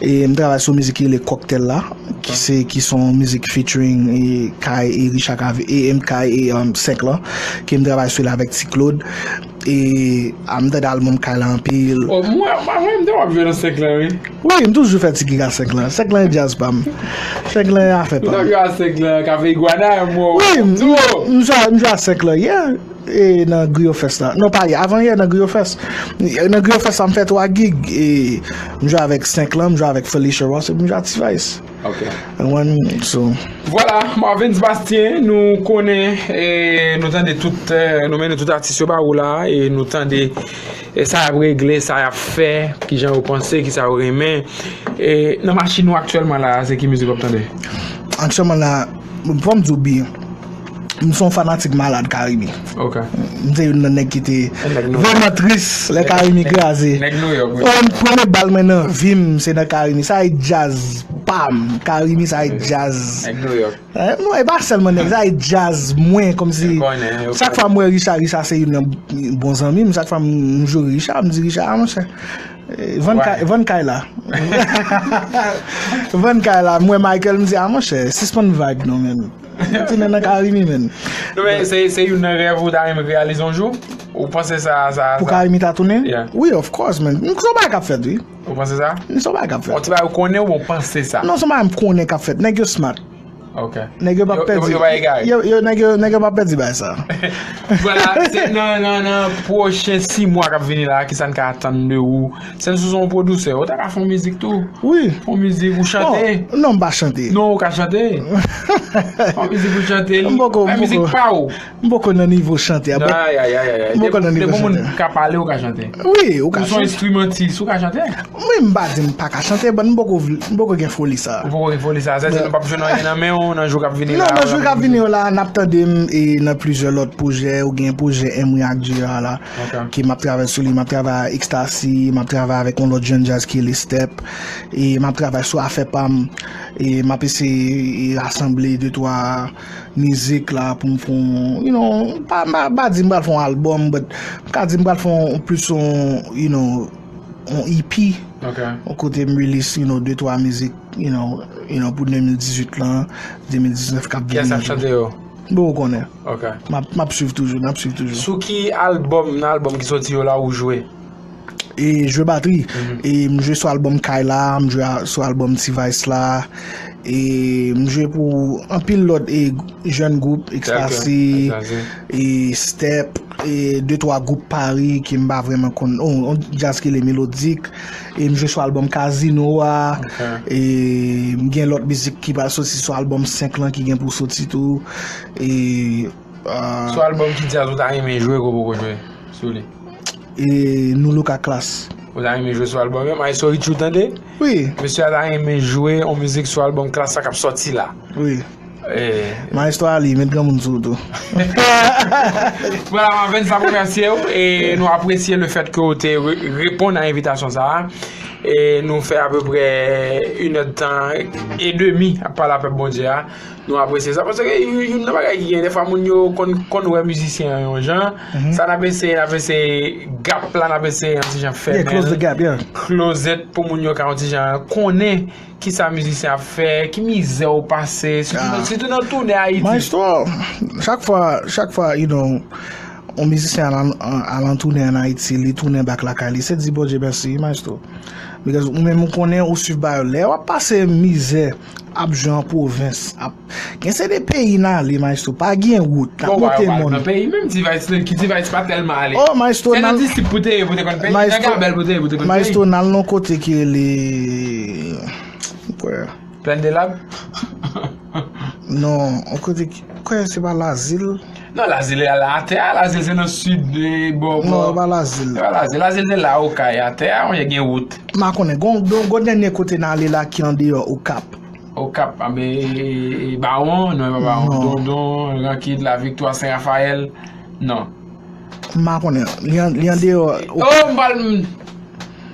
e m travay sou mizik ki rele Cocktail la, ki se, ki se yon mizik featuring, e, Kay e Richard Cavé, e M K e, um, Senk lan, ke m travay sou li avèk Ti Claude. E, a, m tande album Kyla anpil. Oh, mwen, mwen, mwen, m te w ap jwe nan Senk lan, wi. Wi, m toujou fè ti gig a Senk lan. Senk lan e djaz pa m. Senk lan e afè pa m. Ou t ap jwe a Senk lan, Cafe Iguana, mwen. Wi, m, m, m jwe a, m jwe a Senk lan, yeah. E nan Griyo Fest la. Non, pa yè, avan yè nan Griyo Fest. Nan Griyo Fest la, m fè twa gig. E m jwe avèk Senk lan, m jwe avèk Felicia Ross, epi m jwe ak T-Vice. Ok. Ou konprann? So. Vwala, Marvens Bastien, nou konnen, e, nou tande tout, e, nou mennen tout atis yo ba ou la, e nou tande, e, sa y ap regle, sa y ap fè, kijan yo panse, kisa yo renmen. E, nan machin ou aktyèlman la, se ki mizik w ap tande? Aktyèlman la, fò m di w byen, m se yon fanatik malad Carimi. Ok. M se youn nan nèg ki te vrèman tris lè Carimi kraze. Nèg Nouyòk, wi. Yon premye bal mwen nan vi m, se nan Carimi. Sa e djaz pa m. Carimi, sa e djaz. Nèg Nouyòk. Eh, non, e pa sèlman nèg, sa e djaz mwen, kòmsi chak fwa m wè Richard, Richard se youn nan bon zanmi m, chak fwa m jwe Richard, m di Richard, ah, monchè, eh, vann kay, vann kay la. Vann kay la, m wè Michael, m di, ah, monchè, sispann vibe non, menn. Tounen nan Carimi, menn. Non, men se, se youn nan rèv ou ta renmen reyalize yon jou? Ou panse sa, sa, pou Carimi ta tounen? Yeah. Wi, of course, man. Se yon bagay k ap fèt, wi. Ou panse sa? Se yon bagay k ap fèt. Yon ti bagay ou konnen oubyen ou panse sa? Non, se yon bagay m konnen k ap fèt. Nèg yo smart. Ok. Nèg yo p ap pèdi. Yo, yo, yo pa egare. Yo, yo, nèg yo, nèg yo p ap pèdi bagay sa. Vwala, se nan, nan, nan pwochen sis mwa k ap vini la, kisa n ka atann de ou? Sèl si w se yon pwodiktè, ou ta ka fè yon mizik tou. Wi. Fè yon mizik, ou chante? Bon, non, m pa chante. Non, ou ka chante. Fè yon mizik ou chante. M poko, m poko. Fè mizik pa ou. M poko nan nivo chante a, but m poko nan nivo chante. Depi moun ka pale, ou ka chante. Wi, ou ka chante. Ou se yon enstrimantis, ou ka chante. Mwen, m pa di m pa ka chante, but m poko, m poko gen foli sa. Ou poko gen foli sa. Sètadi nou p ap jwenn anyen nan men w nan jou k ap vini la. Non, nan jou k ap vini yo la, n ap tande m e nan plizyè lòt pwojè, ou gen pwojè Emory ak Junior la, ke m ap travay sou li, m ap travay ak Ecstasy, m ap travay avèk yon lòt jèn djaz ki rele Step, e m ap travay sou afè pa m, e m ap eseye rasanble de twa mizik la pou m fè yon, you know, pa, pa, pa di m pral fè yon album, but m ka di m pral fè yon, plis yon, you know, yon E P. Ok. Yon kote m release, you know, de twa mizik, you know, you know, pou de mil dizuit lan, de mil diznèf k ap vini. Kiyès ap chante yo? M poko konnen. Ok. M ap, m ap swiv toujou, n ap swiv toujou. Sou ki album, nan album ki sòti yo la ou jwe? e jwe batri. E m jwe sou albòm Kay la, m jwe a- sou albòm T-Vice la. E m jwe pou anpil lòt e jèn gwoup, Ecstasy, e Step, e de twa gwoup Paris ke m pa vrèman konn. Oh, yon djaz ki rele Melodik. E m jwe sou albòm Casino a. E m gen lòt mizik ki pral soti sou albòm senk lan ki gen pou soti tou. E, ah, Sou albòm ki djaz ou ta renmen jwe ke w poko jwe sou li? E Nou Look a Klass. Ou ta renmen jwe sou albòm yo? Maestro Richie, ou tande? Wi, Mesye a ta renmen jwe yon mizik sou albòm Klass la k ap sòti la. wi. Eh, Maestro Ali, met granmoun sou ou tou. Vwala, Marvens, n ap remèsye w e nou apresye le fèt ke w te re- reponn a envitasyon sa a. E nou fè apeprè inèdtan e demi ap pale a pèp Bondye a. Nou apresye sa. Paske youn youn nan bagay ki gen, defwa moun yo konn konn wè mizisyen an yon jan. Sa n ap eseye, n ap eseye gap la, n ap eseye yon ti jan Yeah, close the fèmen. Gap, yeah. Closet pou moun yo ka yon ti jan konnen kisa mizisyen ap fè, ki mizè ou pase, sitou nan- sitou nan tounen Ayiti. Maestro, chak fwa, chak fwa, you know, yon mizisyen al an- al an tounen an Ayiti, li tounen back lakay li, se di Bondye mèsi, Maestro. Because ou menm ou konnen, ou swiv bagay yo. Lè w ap pase mizè, ap jwe an pwovens, ap gen se de peyi n ale, Maestro, pa gen wout, n ap Bon, monte pa mòn. Nan peyi menm, T-Vice, ki T-Vice pa tèlman ale. Oh, Maestro, Se nan nan- Disip pou te ye, pou te konn peyi. Maestro- Nan Gabèl pou te ye, pou te konn Maestro, peyi. N al nan kote ki rele, kwè, Plèn de Lab? Non, yon kote ki, kwè se pa Lazil. Non, Lazil la atè a, Lazil se nan sid, e, bò, bò. Non, pa Lazil. Se pa Lazil, Lazil se la Okay atè a, yon gen wout. M pa konnen, gon, gon, gon dènye kote n ale la ki andeyò Okap. Okap, a, men, e, e, e, Bawon, non, e pa Bawon, Non. Dondon, Rankid, Laviktwa, Sen Rafayèl, non. M pa konnen, li an- li andeyò. Oh, m pral, m,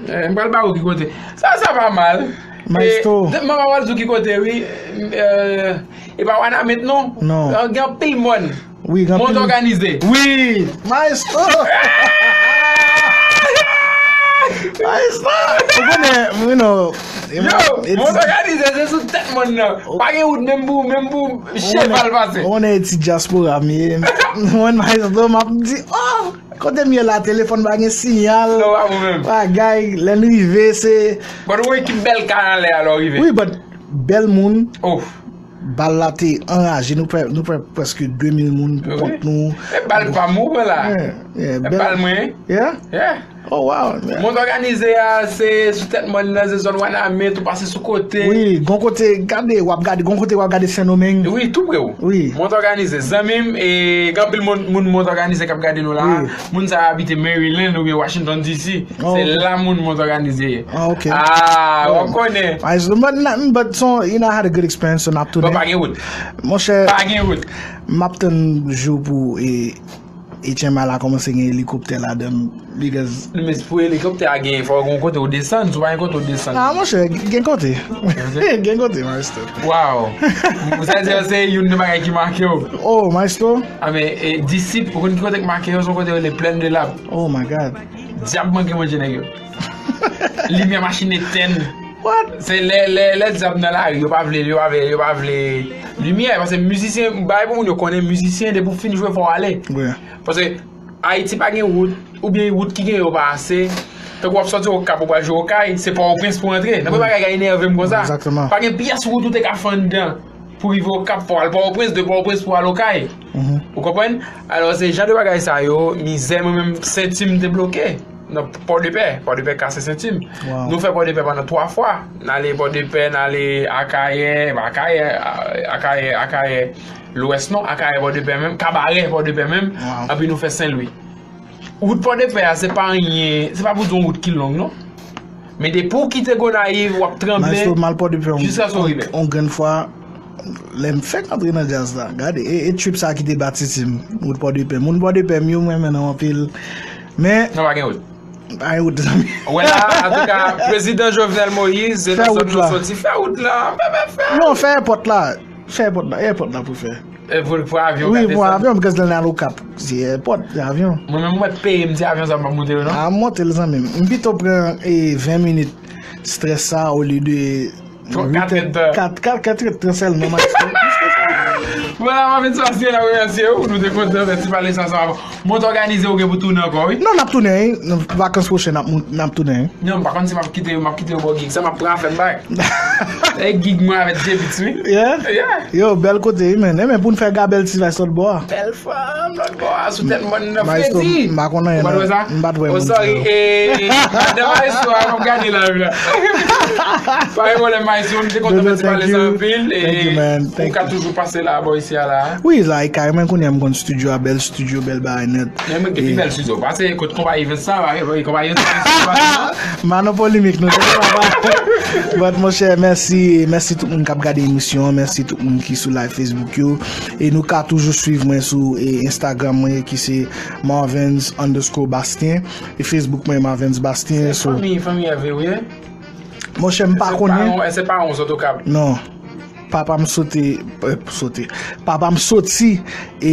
eh, m pral ba ou ki kote. Sa, sa pa mal. Maestro. E, m pa pral di w ki kote, wi. Eh, e pa Wanament, non? Non. Eh, gen anpil mòn. Wi, gen Mond anpil- òganize. Wi, Maestro. Maestro. Ou konnen, you know, Yo, Mond òganize, se sou tèt mòn nan. Pa gen wout menm pou, menm pou cheval pase. Ou konnen ti dyaspora m ye. Mwen, Maestro, m ap di, oh, kote m ye la, telefòn pa gen siyal. Non, pa mwen menm. Bagay, lè n rive, se But ou wè ki bèl ka nan lè a lè w rive. Wi, but bèl moun, Oh, bal la te anraje. Nou fè, nou fè prèske de mil moun pou wi. kont nou. E bal pa m ou pran la. Yeah, yeah, E bèl- bal mwen. Yeah? Yeah. Oh, wow. Yeah. Mond òganize a, se sou tèt mòn nan, se zòn Wanament, ou pase sou kote. Wi, gon kote, gade, w ap gade, gon kote w ap gade Sendomeng. Wi, tou pre w. Wi. Mond òganize. Zanmi m, e gen anpil moun, moun Mond òganize k ap gade nou la. Wi. Moun sa yo abite Maryland oubyen Washington D C. Oh, Se ok. La moun Mond òganize ye. Ah, ok. Ah, w ap konnen. Maestro, but, not, but son, you know, I had a good experience, so n ap Bon, tounen. Pa gen wout. Monchè, Pa gen wout. m ap tann jou pou e, H M I la kòmanse gen elikoptè ladan l, because Men pou elikoptè a gen, fò w gen kote w desann. Si w pa gen kote w desann. Ah, monchè, gen kote. Gen kote, Maestro. Wow. Sa di se youn nan bagay ki make w. Oh, Maestro. A men, e, Disip, ou konn ki kote k make yo, se yon kote yo rele Plaine de Lab. Oh, my God. Dyab manke manje nèg yo. Limyè machin etèn. What? Se lè, lè, lè dyab nan lari, yo pa vle, yo pa vle, yo pa vle limyè. Paske mizisyen, bay pou moun yo konnen, mizisyen, depi w fin jwe, fò w ale. Wi. Paske Ayiti pa gen wout, oubyen wout ki gen yo pa ase. Tankou w ap sòti Okap, ou pral jwe Okay, se Pòtoprens pou w antre. Nan bagay ka enève m konsa. Exactement. Pa gen pyès wout ou te ka fè anndan pou rive Okap, fò w al Pòtoprens, de Pòtoprens pou w al Okay. Ou konprann? Alò, se jan de bagay sa yo, mizè, mwen menm, senti m te bloke nan Pòdepè. Pòdepè kase senti m. Wow. Nou fè Pòdepè pandan twa fwa. N ale Pòdepè, n ale Akayè, Akayè, Akayè, Akayè, Lwès non, Akayè Pòdepè menm, Kabarè Pòdepè menm, Wow. Anpi nou fè Senlwi. Wout Pòdepè a, se pa anyen, se pa pou di yon wout ki long, non. Men depi w kite Gonayiv, w ap tranble. Maestro, m al Pòdepè, on, Jiskaske w rive. On grenn fwa, lè m fèk antre nan djaz la, gade, e, e trip sa ki te batize m, wout Pòdepè. Moun Pòdepè m yo, m renmen nan anpil. Men, Non, pa gen wout. pa gen wout, zanmi. Wè la, antouka, prezidan Jovenel Moïse, se Fè nan wout zòn nou la. Soti, fè wout la, fè, fè, fè. Non, fè èpòt la. Fè èpòt la. Èpòt la pou fè. E pou, pou avyon Wi, ka pou desann. Avyon, because lè n al Okap, se èpòt, se avyon. Mwen menm, mwen peye m ti avyon sa, m pa monte yo, non? A monte l, zanmi m. M pito pran e, ven minit strès sa olye de Kat èdtan. kat, kat, kat èdtan sèlman, Maestro. Vwala, Marvens Bastien, n ap remèsye w. Nou te kontan fè ti pale sa ansanm avè w. Mwen te òganize ou gen pou tounen ankò, wi. Non, n ap tounen, wi. Vakans pwochen, n ap, mou- n ap tounen, wi. Non, m pa konn si m ap kite, m ap kite w bò gig sa, m ap pran afè m bay. E gig mwen avèk J-Beatz, wi. Yeah? Yeah. Yo, bèl kote, wi, men. E men pou n fè Gabèl T-Vice lòt bò a. Bèl fanm, lòt bò a, sou tèt mòn nan, Maestro, fredi. M pa konn anyen, non. Ou pa t wè sa? M pa t wè moun sa yo. Oh, sorry. E, madan Maestro a, m ap gade la, wi, la. Pa gen pwoblèm, Maestro, m te kontan fè ti pale sa anpil. E, ou ka toujou pase la, bò isi a la. Wi, la, e kay mwen kounye a, m konn studio a, bèl studio, bèl bagay nèt. Men mwen gen pi bèl studio. Pase kot konpayi Vincent, pa gen konpayi Vincent. Manon polemik, nou te papa. But, monchè, mèsi, mèsi tout moun k ap gade emisyon an, mèsi tout moun ki sou live Facebook yo. E nou ka toujou swiv mwen sou e, Instagram mwen ki se Marvens underscore Bastien. E Facebook mwen Marvens Bastien. Se so, fanmi, fanmi a vre, wi. Monchè, m pa konnen. Èske se pa yon sòt okap? Non. Papa m sote, eh, sote. Papa m soti e,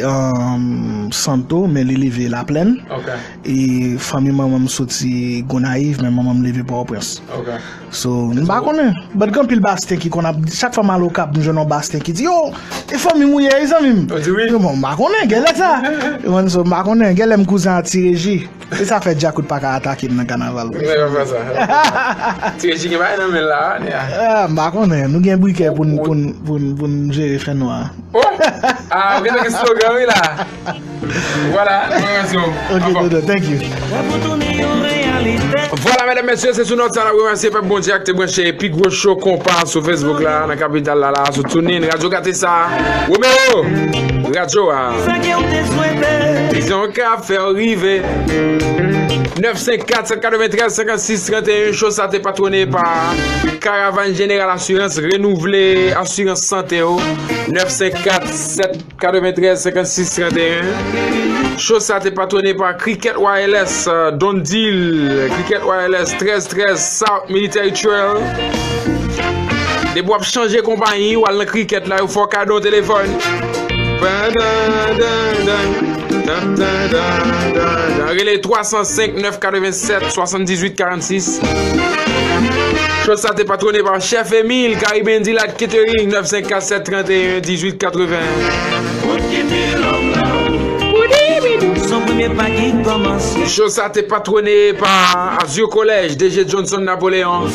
um, Santo, men li leve Laplèn. Ok. E fanmi manman m soti Gonayiv, men manman m leve Pòtoprens. Ok. So, m pa konnen. But gen anpil Bastien ki konn ap, chak fwa m al Okap, m jwenn yon Bastien ki di, "Yo, e fanmi m ou ye, wi, zanmi m." Ou di wi? Yo, bon, m pa konnen, genlè sa. Ou konn, so, m pa konnen, genlè m kouzen a Ti Reji. E sa fè Djakout pa ka atake m nan kanaval. Men, pa fè sa. Ti Reji gen bagay nan men l la, nèg. Ah, m pa konnen. Nou gen brikè pou n, pou n, pou n, pou n jere fènwa. Oh! Ah, ou gen slogan, wi, la. Vwala, nou remèsye w. Ok, Dodo, thank you. Vwala, medam, mesye, se sou nòt sa n ap remèsye pèp Bondye ak te branche pi gwo cho konpa sou Facebook la, nan kapital la, la, sou TuneIn, Radio Katesa, Romeo, radyo a. Sa ke w te swete. Dizon ka fè w rive. Nèf senk kat, sèt katreventrèz, senkannsis, tranteyen, cho sa te patwone pa Karavàn Jeneral Asirans, renouvle asirans sante w. Nèf senk kat, sèt katreventrèz, senkannsis, tranteyen. Cho sa te patwone pa Cricket Wireless, euh, Don Deal, Cricket Wireless, trèz trèz South Military Trail. Depi w ap chanje konpayi, w al nan Cricket la, yo fè w kado yon telefòn. Dan, dan, dan, dan. Dan, dan, dan, dan, dan. Rele twa san senk, nèf katrevennsèt, swasanndizuit, karannsis. Cho sa te patwone pa Chef Emile, Caribbean Delight Catering, nèf senk kat, sèt tranteyen, dizuit katreven. Son premye pa ki kòmanse. Cho sa te patwone pa Azur College, D J Johnson Napoleon.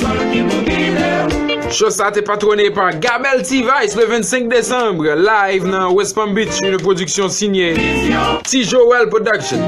Cho sa te patwone pa Gabel T-Vice le vennsenk desanm, live nan West Palm Beach, une production signée T Joel Production.